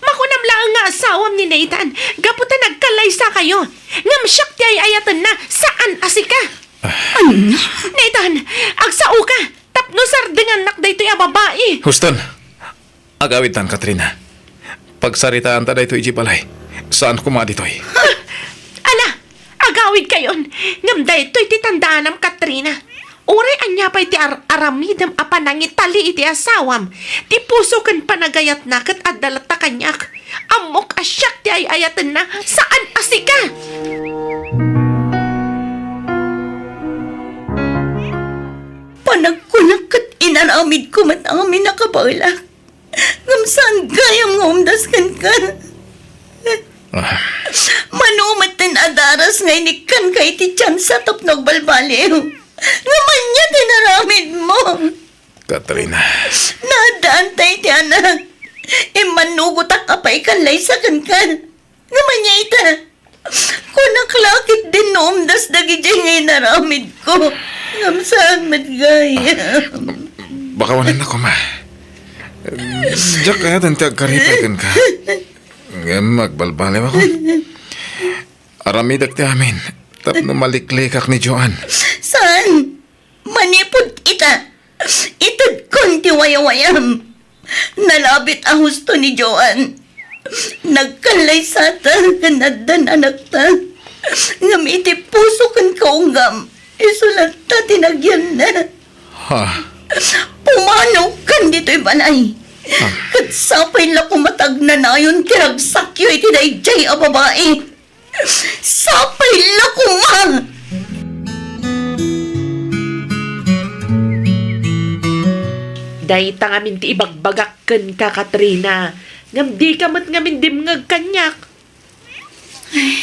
Makunam laeng nga asawam ni Nathan gapu ta nagkallaysakayo. Ngem siak ti ay-ayatenna, saan a sika. Ah. Ania? Nathan, agsaoka tapno sardengannak daytoy a babai. Huston, agawidtan, Katrina. Pagsaritaanta daytoy idiay balay. Saan koma ditoy. Ha? Ala, agawidkayon. Ngem daytoy ti tandaanam, Katrina. Uray ania pay ti ar-, aramidem a panangitali iti asawam, ti puso ken panagayatna ket adda latta kaniak. Ammok a siak ti ay-ayatenna, saan a sika. Panagkunak ket inaramidko met amin a kabaelak. Ngem saan gayam nga umdas kenka. Ah. Mano metten a daras nga inikkanka iti tiansa tapno agbalbaliw. Ngem ania ti inaramidmo? Katrina. Naaddaanta iti anak. Immanugotak a paikallaysa kenka. Ngem ania ita? Kunak la ketdin no umdas dagidiay nga inaramidko. Ngem saan met gayam. Pakawanennak koma. Diak kayaten ti agkaripay kenka. Ngem agbalbaliwakon. Aramidek ti amin tapno maliklikak ni Joan. Saan? Manipud ita, itedkon ti wayawayam. Nalabit a husto ni Joan. Nagkallaysata ken addan anakta. Ngem iti puso ken kaunggam, isu latta ti nagyanna. Ha? Pumanokan ditoy balay. Ha? Ket sapay la koma ta agnanayon ti ragsakyo iti daydiay a babai. Sapay la koma! Dayta ngamin ti ibagbagak kenka, Katrina, ngem dika met ngamin dimngeg kaniak. Ay,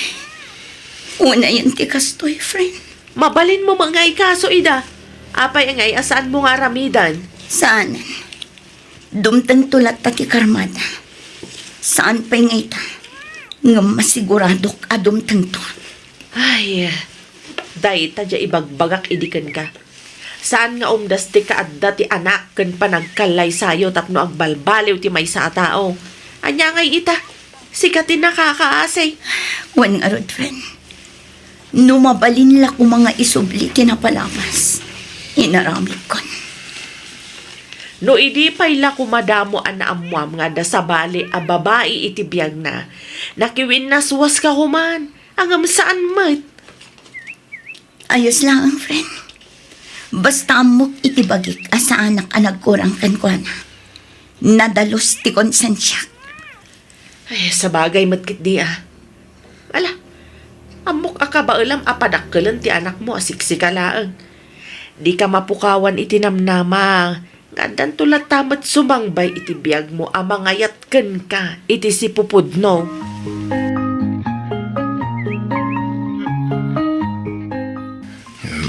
Unayen ti kastoy, friend. Mabalinmo met nga ikaso ida. Apay ngay a saanmo nga aramiden? Saanen. Dumtengto latta ti karmada. Saan pay nga ita. Ngem masiguradok a dumtengto. Ay, dayta diay ibagbagak idi kenka. Saan nga umdas ti kaadda ti anak ken panagkallaysayo tapno agbalbaliw ti maysa a tao. Ania ngay ita? Sika ti nakakaasi. Wen ngarud, friend. No mabalin la koma nga isubli ti napalabas, inaramidkon. No idi pay la koma damo a naammoam nga adda sabali a babai iti biagna, nakiwinnaswaska koman, ngem saan met. Ayos laeng, friend. Basta ammok iti bagik a saanak a nagkurang kenkuana. Nadalus ti konsensiak. Ay, sabagay met ketdi a. Ala, ammok a kabaelam a padakkelen ti anakmo a siksika laeng. Dika mapukawan iti namnama nga addanto latta met sumangbay iti biagmo a mangayat kenka iti sipupudno.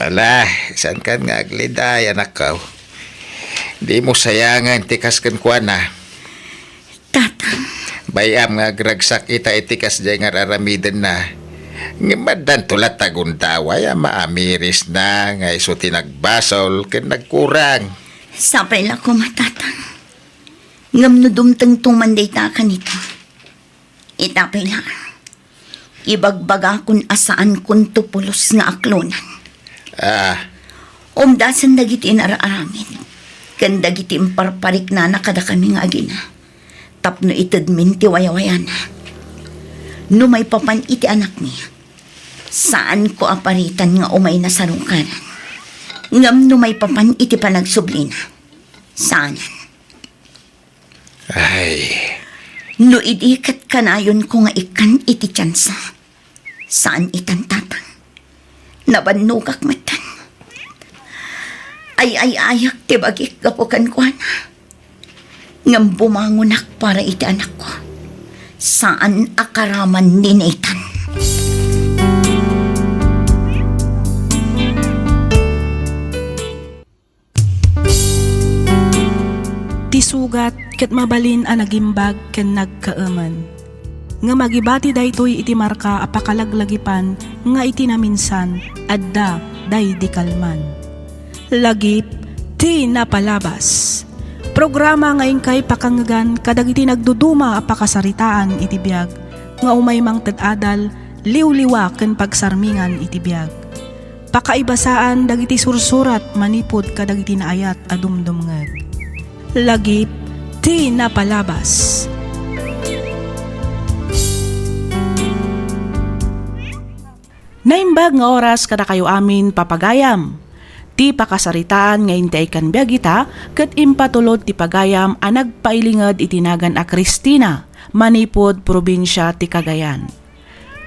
Ala, saankan nga agliday, anakko. Dimo sayangen ti kas kenkuana. Tatang. Bay-am nga agragsak ita iti kasdiay nga ar-aramidenna. Ngem addanto latta gundaway a maamirisna nga isu ti nagbasol ken nagkurang. Sapay la koma, Tatang. Ngem no dumtengto man dayta a kanito, ita pay la. Ibagbagakon a saankonto pulos nga aklonan. Ah. Umdasen dagiti inar-aramid ken dagiti imparpariknana kadakami nga agina tapno itedmin ti wayawayana. No maipapan iti anakmi, saanko a paritan nga umayna sarukanan. Ngem no maipapan iti panagsublina, saanen. Ay. No idi ket kanayonko nga ikkan iti tiansa, saan itan, Tatang. Nabannogak metten. Ay-ay-ayak ti bagik gapu kenkuana. Ngem bumangonak para iti anakko. Saan a karaman ni Nathan. Ti sugat ket mabalin a nagimbag ken nagkaemen. Ngem agibati daytoy iti marka a pakalaglagipan nga iti naminsan, adda daydi kalman. Lagip ti napalabas. Programa nga inkay pakangngegan kadagiti nagduduma a pakasaritaan iti biag nga umay mangted adal, liwliwa ken pagsarmingan iti biag. Pakaibasaan dagiti sursurat manipud kadagiti naayat a dumdumngeg. Lagip ti napalabas. Naimbag nga oras kadakayo amin, papagayam. Ti pakasaritaan nga inti ay kanbiag ita ket impatulod ti pagayam a nagpailinged iti nagan a Cristina manipud probinsia ti Cagayan.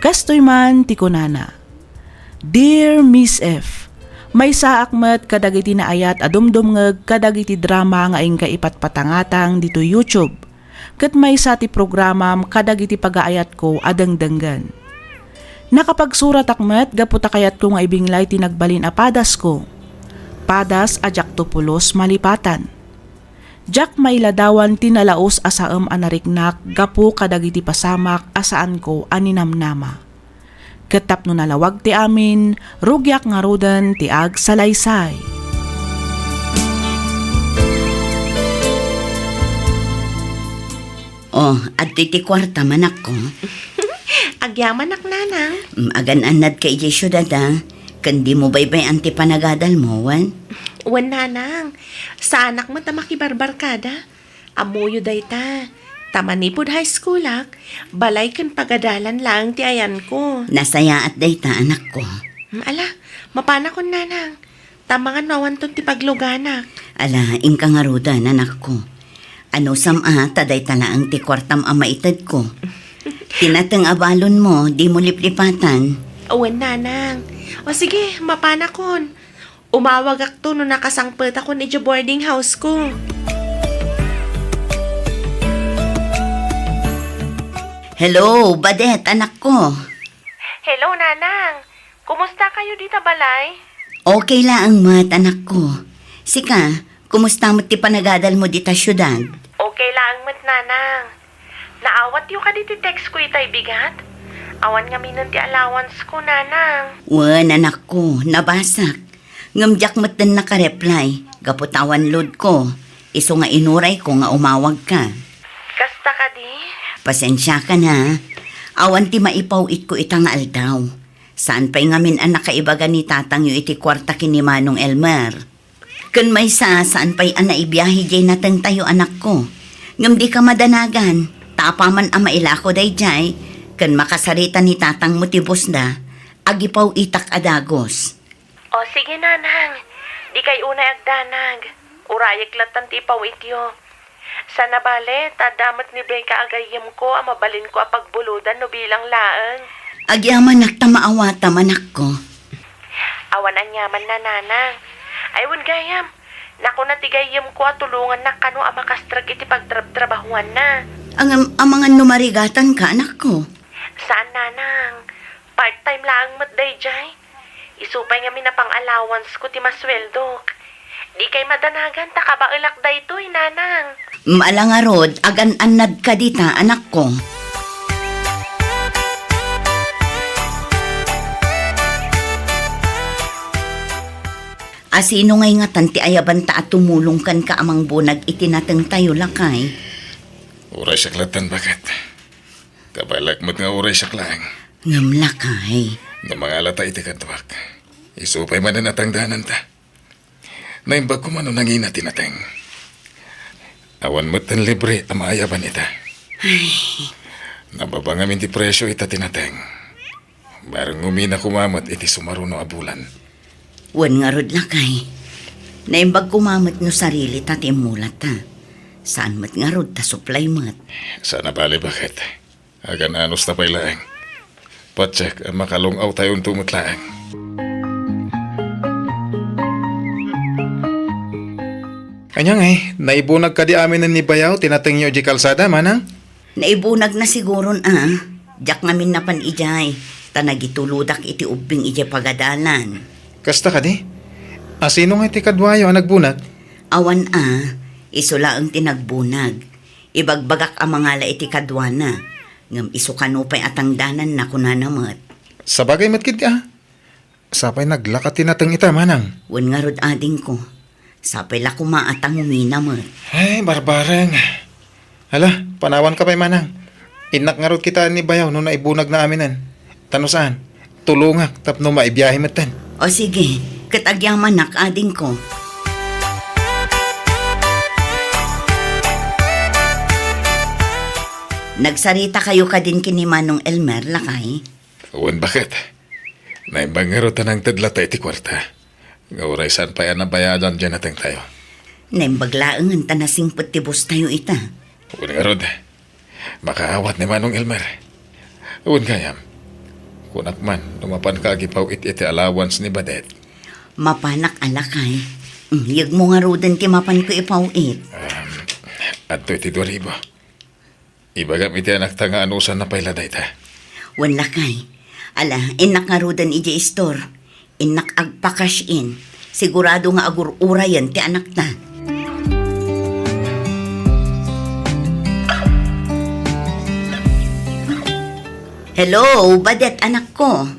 Kastoy man ti kunana, "Dear Miss F, maysaak met kadagiti naayat a dumdumngeg kadagiti drama nga inka ipatpatangatang ditoy YouTube, ket maysa ti programam kadagiti pagaayatko a dengdenggen. Nakapagsuratak met gapu ta kayatko nga ibinglay ti nagbalin a padasko. Padas a diakto pulos malipatan. Diak mailadawan ti nalaus a saem a nariknak gapu kadagiti pasamak a saanko a ninamnama. Ket tapno nalawag ti amin, rugiak ngaruden ti agsalaysay." Oh, adtoy ti kuartam, anakko. Agyamanak, nanang. Mm, agan-annadka idiay siudad, a. Ken dimo baybay-an ti panagadalmo, wen? Wen, nanang. Saanak met a makibarbarkada. Ammoyo dayta. Ta manipud high schoolak, balay ken pagadalan laeng ti ayanko. Nasayaat dayta, anakko. Hmm, ala, mapanakon, nanang. Tamangan no awanton ti pagluganak. Ala, inka ngaruden, anakko. Anusam a, ta dayta laeng ti kuartam a maitedko. Ti nateng a balonmo, dimo liplipatan. Wen, nanang. O sige, mapanakon. Umawagakto no nakasangpetakon idiay boarding house ko. Hello, Badet, anakko. Hello, Nanang. Kumusta kayo dita balay? Okay laeng met, anakko. Sika, kumusta met ti panagadalmo dita siudad? Okay laeng met, Nanang. Naawatyo kadi ti text ko itay bigat? Awan ngaminen ti allowance ko, Nanang. Wen, anakko, nabasak. Ngem diak metten nakareply, gapu ta awan load ko. Isu nga inurayko nga umawagka. Kasta kadi? Pasensiakan, ha. Awan ti maipaw-itko ita nga aldaw. Saan pay ngamin a nakaibaga ni tatangyo iti kuarta ken ni Manong Elmer. Ken maysa, saan pay a naibiahe diay natengtayo, anakko. Ngem dika madanagan, ta apaman a mailako daydiay, ken makasarita ni tatangmo ti busda, agipaw-itak a dagus. O, sige, Nanang. Dikay unay agdanag. Urayek lattan ti ipaw-ityo. Sana bale, ta adda met ni Becca a gayyemko a mabalinko a pagbulodan no bilang laeng. Agyamanak ta maawatam, anakko. Awan aniamanna, Nanang. Ay, wen gayam. Nakuna ti gayyemko a tulongannak kano a makastrek iti pagtrabtrabahoanna. Ngem, amangan no marigatanka, anakko? Saan, Nanang. Part-time laeng met daydiay. Isu pay ngamin a pang-allowance ko ti masueldok. Dikay madanagan ta kabaelak daytoy, Nanang. Ala ngarud, agan-annadka dita, anakko. Asino ngay ngatan ti ayabanta a tumulong kenka a mangbunag iti natengtayo, lakay? Uray siak lattan, baket. Kabaelak met nga uray siak laeng. Ngem, lakay. No mangalata iti kaduak, isu pay manen a tangdananta. Naimbag koma no nangina ti nateng. Awan metten libre a maayaban ita. Ay. Nababa ngamin ti presio ita ti nateng. Bareng umina koma met iti sumaruno a bulan. Wen ngarud, lakay. Naimbag koma met no sarilita ti immulata. Saan met ngarud ta supply met. Sana bale, baket. Agan-anos ta pay laeng. Patiek a makalung-awtayonto met laeng. Ania ngay, naibunag kadi aminen ni Bayaw ti natengyo idiay kalsada, manang? Naibunagna siguron a. Diak ngamin napan idiay, ta nagitulodak iti ubbing idiay pagadalan. Kasta kadi? Asino ngay ti kaduayo a nagbunag? Awan a, isu laeng ti nagbunag. Ibagbagak a mangala iti kaduana, ngem isu kano pay a tangdananna, kunana met. Sabagay met ketdi a. Sapay naglaka ti nateng ita, manang. Wen ngarud, adingko. Sapay la koma a ta ngumina met. Ay, barbareng. Hala, panawanka pay, manang. Innak ngarud kitaen ni Bayaw no naibunagna aminen. Ta no saan, tulongak tapno maibiahe metten. O sige, ket agyamanak, adingko. Nagsaritakayo kadin ken ni Manong Elmer, lakay? Wen, baket. Naimbag ngarud ta nangted latta iti kuarta. Nga uray saan pay a nabayadan diay natengtayo. Naimbag laengen ta nasingpet ti bustayo ita. Wen ngarud, makaawat ni Manong Elmer. Wen gayam, kunak man no mapanka agipaw-it iti allowance ni Badet. Mapanak a, lakay. Mm, yegmo ngaruden ti mapanko ipaw-it. Um, adtoy ti dua ribu. Ibagam iti anakta nga anusanna pay la dayta. Wen, lakay. Ala, innak ngaruden idiay istor. Innak agpa-cash in. Sigurado nga agur-urayen ti anakta. Hello, Badet, anakko.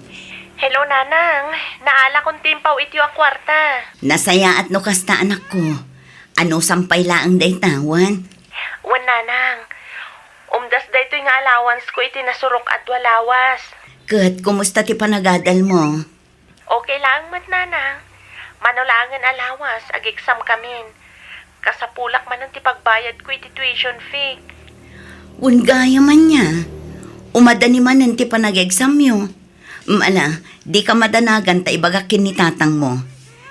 Hello, Nanang. Naalakon ti impaw-ityo a kuarta. Nasayaat no kasta, anakko. Anusam pay laeng dayta, wen? Wen, Nanang. Umdas daytoy nga allowance ko iti nasurok a dua lawas. Ket kumusta ti panagadalmo? Okay laeng met, Nanang. Mano laengen a lawas, ag-exam kamin. Kasapulak manen ti pagbayad ko iti tuition fee. Wen gayam ania, umadani manen ti panag-examyo. Mm, ala, dika madanagan ta ibagak ken ni tatangmo.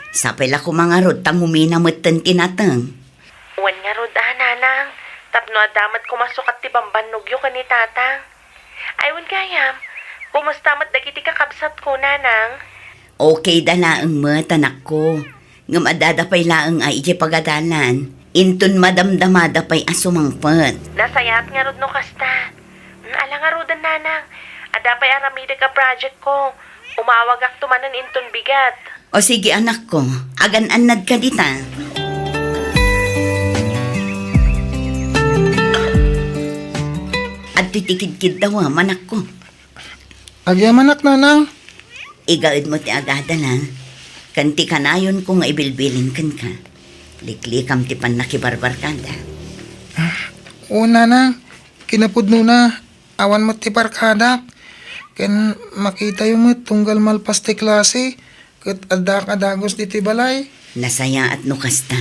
Sapay la koma ngarud ta ngumina metten ti nateng. Wen ngarud a, Nanang, tapno adda met koma sukat ti bambannogyo ken ni Tatang. Ay, wen gayam, kumusta met dagiti kakabsatko, Nanang? Okay da laeng met, anakko. Ngem addada pay laeng a idiay pagadalan. Inton madamdamada pay a sumangpet. Nasayaat ngarud no kasta. Mm, ala ngaruden, Nanang. Adda pay aramidek a project ko. Umawagakto manen inton bigat. O sige, anakko, agan-annadka dita. Adtoy ti kidkiddawem, anakko. Agyamanak, nanang. Igaedmo ti agadal, a. Ken ti kanayonko nga ibilbilin kenka. Liklikam ti pannakibarbarkada. O, nanang, kinapudnona, awan met ti barkadak. Ken makitayo met tunggal malpas ti klase, ket addaak a dagus ditoy balay. Nasayaat no kasta.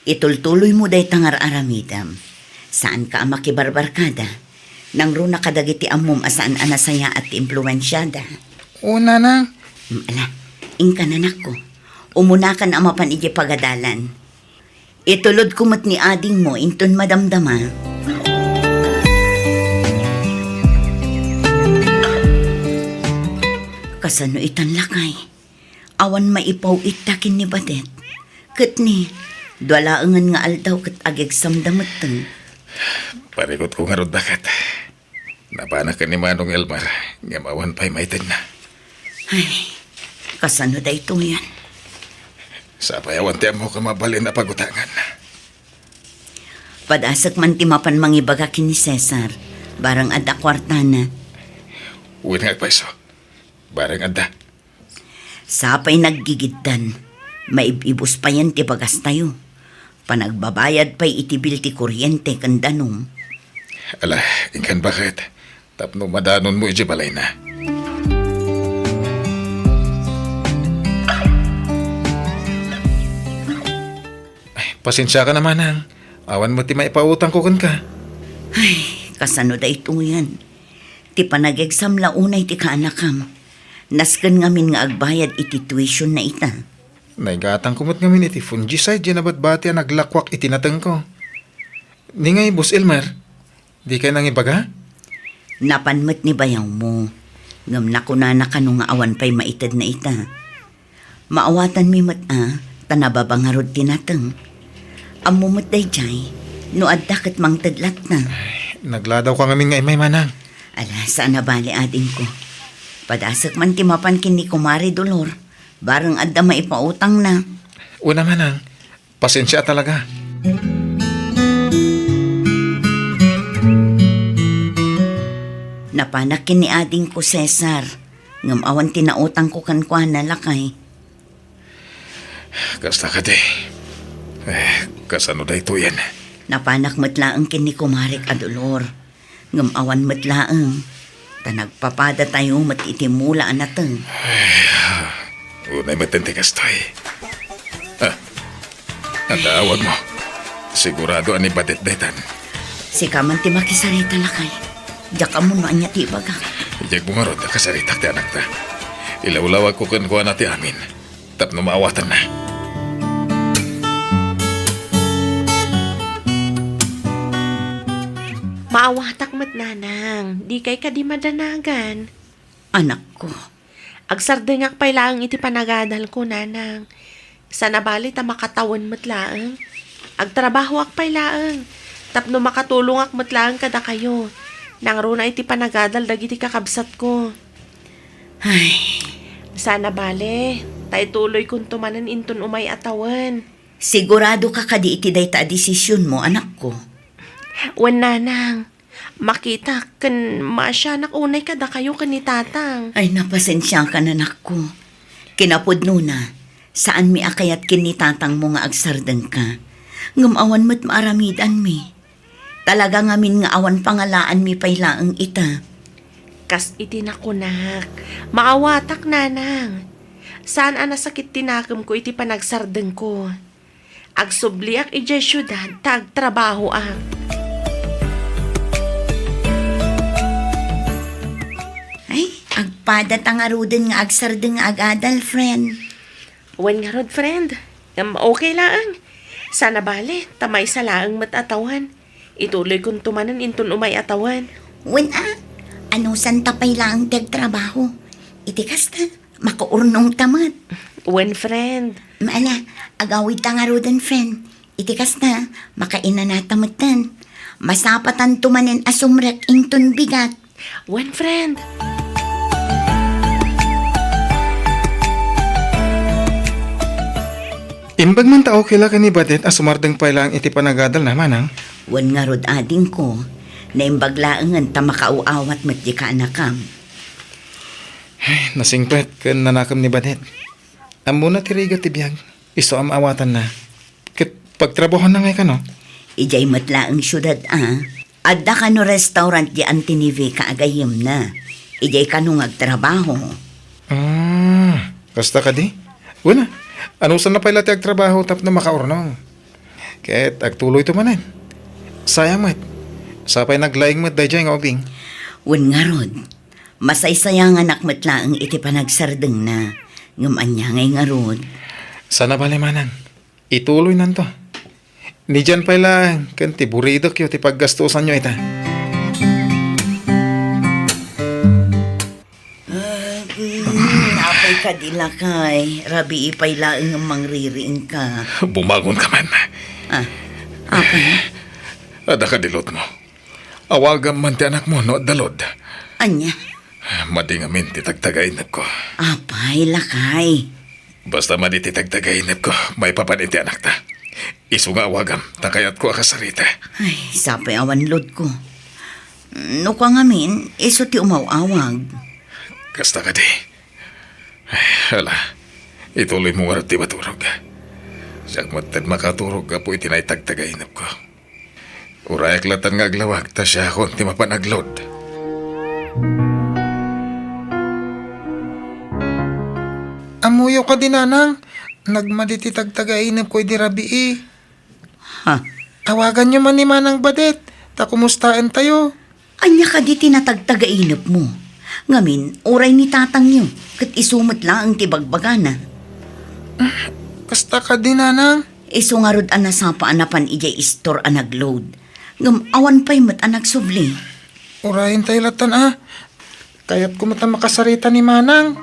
Itultuloymo dayta nga ar-aramidem. Saanka a makibarbarkada. Nangruna kadagiti ammom a saan a nasayaat ti impluensiada. O, nanang. Mm, ala, inka, anakko. Umunakan a mapan idiay pagadalan. Itulodko met ni adingmo inton madamdama. Kasano itan, lakay? Awan maipaw-itta ken ni Badet. Ket ni, dua laengen nga aldaw ket agegsamda metten. Parikutko ngarud, daket. Napanak ken ni Manong Elmer, ngem awan pay maitedna. Ay, kasano daytoyen? Sapay awan ti ammok a mabalin a pagutangan. Padasek man ti mapan mangibaga ken ni Cesar, bareng adda kuartana. Wen nga agpayso. Bareng adda. Sapay naggigiddan, maib-ibus payen ti bagastayo. Panagbabayad pay iti bil ti kuryente ken danum. Ala, inkan baket, tapno madanonmo idiay balayna. Ay, pasensiakan a, manang. Awan met ti maipautangko kenka. Ay, kasano daytoyen? Ti panagexam la unay ti kaanakam. Nasken ngamin nga agbayad iti tuition na ita. Naigatangko met ngamin iti fungicide diay nabatbati a naglakuak iti natengko. Ni ngay, Boss Elmer, dikay nangibaga? Napan met ni bayawmo, ngem nakunana kano nga awan pay maitedna ita. Maawatanmi met a, ta nababa ngarud ti nateng. Ammo met daydiay, no adda ket mangted latta. Nagladawka ngamin nga immay, manang. Ala, saan a bale, adingko. Padasek man ti mapan ken ni Kumare Dolor, bareng adda maipautangna. Una, manang, pasensia talaga. Napanak ken ni adingko Cesar, ngem awan ti nautangko kenkuana, lakay. Kasta kadi. Eh, kasano daytoyen? Napanak met laeng ken ni kumarek a Dolor. Ngem awan met laeng, ta nagpapadatayo met iti mula a nateng. Ay, unay met ti kastoy. Ah, adda awagmo. Sigurado a ni Badet daytan. Sika man ti makisarita, lakay. Diak ammo no ania ti ibagak. Diak ngarud a kasaritak ti anakta. Ilawlawagko kenkuana ti amin. Tapno maawatanna. Maawatak met, nanang. Dikay kadi madanagan. Anakko. Agsardengak pay laeng iti panagadalko, nanang. Saan a bale ta makatawen met laeng. Agtrabahoak pay laeng. Tapno makatulongak met laeng kadakayo. Nangruna iti panagadal dagiti kakabsatko. Ay. Saan a bale, ta ituloykonto manen inton umay a tawen. Siguradoka kadi iti dayta a desisionmo, anakko? Wen, nanang. Makitak ken maasianak unay kadakayo ken ni tatang. Ay, napasensiakan, anakko. Kinapudnona, saanmi a kayat ken ni tatangmo nga agsardengka. Ngem awan met maaramidanmi. Talaga ngamin nga awan pangalaanmi pay laeng ita. Kas iti nakunak, maawatak, nanang. Saan a nasakit ti nakemko iti panagsardengko. Agsubliak idiay siudad ta agtrabahoak. Ay, agpadata ngaruden nga agsardeng nga agadal, friend. Wen ngarud, friend. Ngem okay laeng. Saan a bale, ta maysa laeng met a tawen. Ituloykonto manen inton umay a tawen. Wen a, anusanta pay laeng ti agtrabaho. Iti kasta, makaurnongta met. Wen, friend. Ala, agawidta ngaruden, friend. Iti kasta, makainanata metten. Masapatanto manen a sumrek inton bigat. Wen, friend. Imbag man ta okay la ken ni Badet a sumardeng pay laeng iti panagadalna, manang. Wen ngarud, adingko, naimbag laengen ta makaaw-awat met dika a nakam. Ay, nasingpet ken nanakem ni Badet. Ammona ti rigat ti biag, isu a maawatanna. Ket pagtrabahoanna ngay kano? Idiay met laeng siudad a. Adda kano restaurant di Auntie Nivica a gayyemna. Idiay kano nga agtrabaho. Ah, kasta kadi? Wen a, anusanna pay la ti agtrabaho tapno makaurnong. Ket agtuloyto manen. Sayang met. Sapay naglaing met daydiay nga ubing. Wen ngarud, masaysayanganak met laeng iti panagsardengna. Ngem ania ngay ngarud? Saan a bale, manang. Ituloynanto. Ni Jan pay laeng ken ti buridekyo ti paggastosanyo ita. Ah, mm, apay kadi, lakay? Rabii pay laeng nga mangririingka. Bumangonka man. Ah, apay? Adda kadi loadmo? Awagam man ti anakmo no adda load. Ania? Madi ngamin ti tagtagainepko. Apay, lakay? Basta madi ti tagtagainepko, maipapan iti anakta. Isu nga awagam, ta kayatko a kasarita. Ay, sapay awan loadko. No kua ngamin, isu ti umaw-awag. Kasta kadi. Ay, ala, ituloymo ngarud ti maturog. Siak met ti makaturog gapu iti naitagtagainepko. Urayak latan nga aglawag ta siakon ti mapan agload. Ammoyo kadi, nanang, nagmadi ti tagtagainepko idi rabii. Ha? Awaganyo man ni Manang Badet, ta kumustaentayo. Ania kadi ti natagtagainepmo? Ngamin, uray ni tatangyo, ket isu met laeng ti bagbagana. Kasta kadi, nanang? Isu ngarud a nasapa a napan idiay istor a nagload. Ngem awan pay met a nagsubli. Urayentayo latan a. Kayatko met a makasarita ni Manang.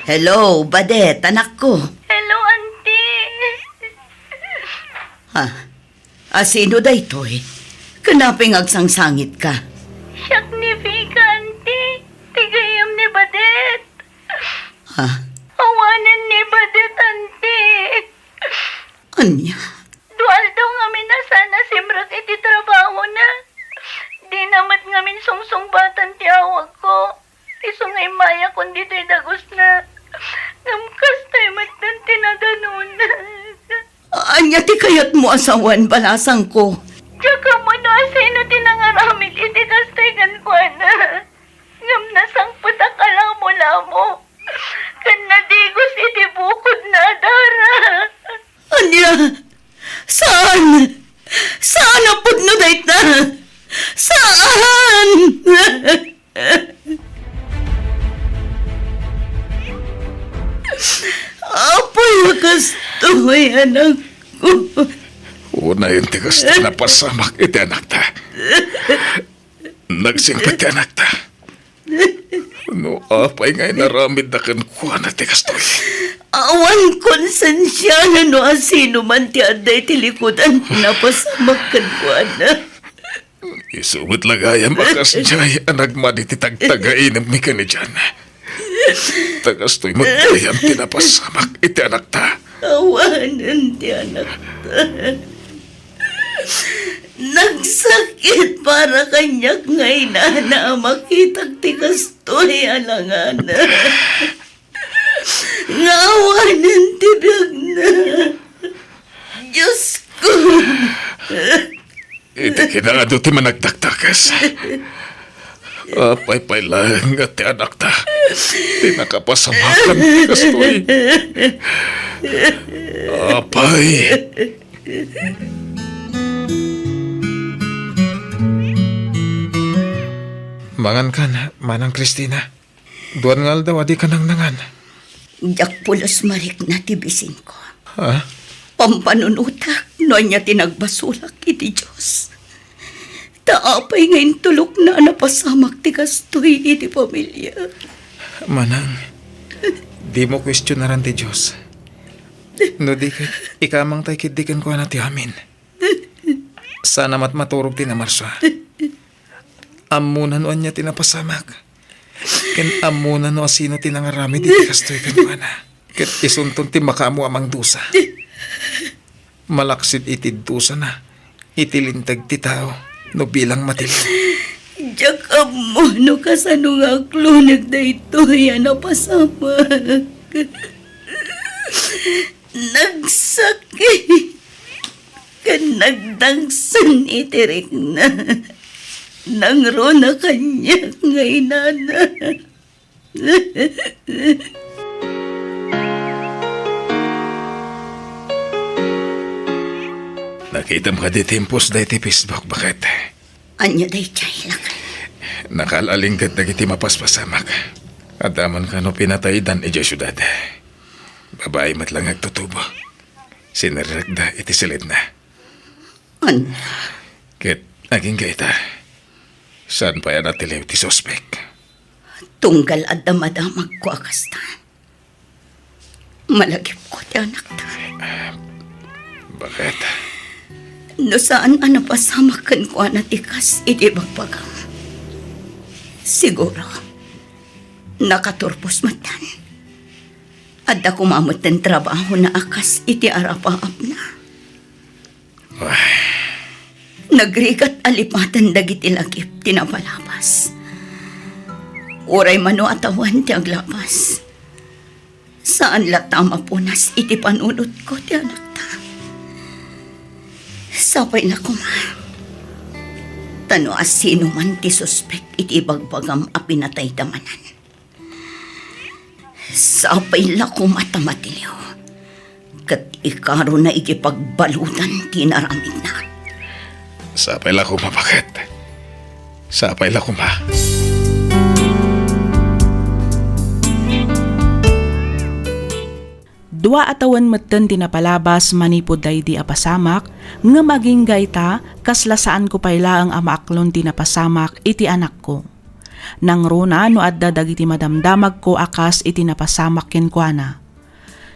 Hello, Badet, anakko. Hello, Auntie. Ha? A sino daytoy? Ken apay nga agsangsangitka? Siak ni Vika, Auntie. Ti gayyem ni Badet. Ha? Awanen ni Badet, Auntie. Ania? Dua aldaw ngamin a saan a simrek iti trabahona. Dina met ngamin sungsungbatan ti awagko. Isu nga immayakon ditoy dagusna. Ngem kastoy met ti nadanona. Ania ti kayatmo a sawen, balasangko? Diak ammo no asino ti nangaramid iti kastoy kenkuana. Ngem nasangpetak a lamolamo ken nadigos iti bukodna a dara. Ania? Saan? Saan a pudno dayta? Saan? Apay a kastoy, anakko? Unayen ti kastoy napasamak iti anakta. Nagsingpet ti anakta. No apay nga inaramidda kenkuana ti kastoy? Awan konsensiana no asino man ti adda iti likudan ti napasamak kenkuana. Isu met la gayam a kasdiay a nagmadi ti tagtagainepmi ken ni Jan. Ta kastoy met gayam ti napasamak iti anakta. Awanen ti anakta. Nagsakit para kaniak nga inana a makitak ti kastoy a langana. Nga awanen ti biagna. Diosko! Iti kinaadu ti managdakdakes. Apay pay laeng nga ti anakta ti nakapasamakan kastoy. Apay. Mangankan, Manang Cristina. Duan nga aldaw a dika nangnangan. Diak pulos marikna ti bisinko. Ha? Pampanunotak no ania ti nagbasolak iti Dios. Ta apay nga intulokna a napasamak ti kastoy iti familia? Manang, dimo kuestionaran ti Dios. No di ket, ikamangtay ketdi kenkuana ti amin. Saan a matmaturog ti namarsua. Ammona no ania ti napasamak. Ken ammona no asino ti nangaramid iti kastoy kenkuana. Ket isunton ti makaammo a mangdusa. Malaksid iti dusana, iti linteg ti tao, no bilang matiliw. Diak ammo no kasano nga aklonek daytoy a napasamak. Nagsakit ken nagdangsen iti rikna. Nangruna kaniak nga inana. Nakitam kadi ti impos daytoy Facebook, baket? Ania daytoy, lakay? Nakaal-alinggat dagiti mapaspasamak. Adda man kano pinataydan idiay siudad. Babai met la nga agtutubo. Sinerrekda iti silidna. Ania? Ket agingga ita, saan pay a natiliw ti suspek. Tunggal adda madamagko a kasta, malagipko ti anakta. Baket? No saan a napasamak kenkuana ti kas iti ibagbagam, siguro, nakaturpos metten. Adda koma metten trabahona a kas iti arapaapna. Ay. Nagrigat a lipaten dagiti lagip ti napalabas. Uray mano a tawen ti aglabas, saan latta a mapunas iti panunotko ti anakta. Sapay la koma, ta no asino man ti suspek iti ibagbagam a pinatayda manen, sapay la koma ta matiliw, ket ikarona iti pagbaludan ti inaramidna. Sapay la koma, baket? Sapay la koma. Dua a tawen metten ti napalabas manipud daydi a pasamak, ngem agingga ita, kasla saanko pay laeng a maaklon ti napasamak iti anakko. Nangruna no adda dagiti madamdamagko a kas iti napasamak kenkuana.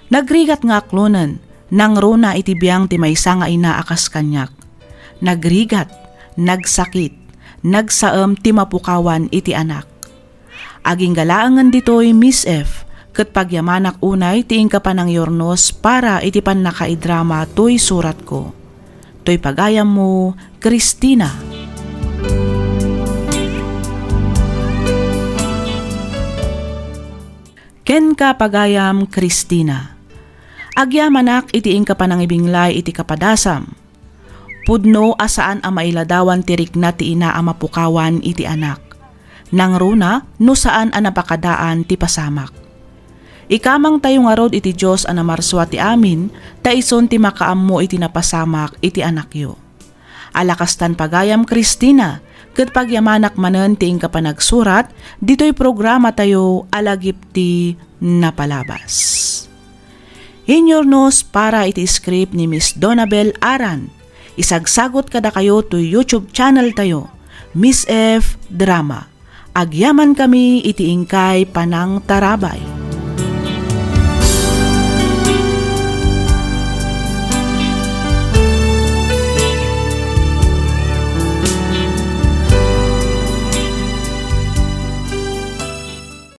Nagrigat nga aklonen, nangruna iti biang ti maysa nga ina a kas kaniak. Nagrigat, nagsakit, nagsaem ti mapukawan iti anak. Agingga laengen ditoy, Miss F, ket pagyamanak unay ti inka panangyurnos para iti pannakaidrama toy suratko. Toy pagayammo, Christina. Kenka, pagayam Christina. Agyamanak iti inka panangibinglay iti kapadasam. Pudno a saan a mailadawan ti rikna ti ina a mapukawan iti anak. Nangruna no saan a napakadaan ti pasamak. Ikamangtayo ngarud iti Dios a namarsua ti amin, ta isun ti makaammo iti napasamak iti anakyo. Ala kastan, pagayam Christina, ket pagyamanak manen ti inka panagsurat ditoy programatayo a Lagip ti Napalabas. Inyurnos para iti script ni Miss Donabel Aran. Isagsagot kadakayo toy YouTube channel tayo, Miss F Drama. Agyamankami iti inkay panangtarabay.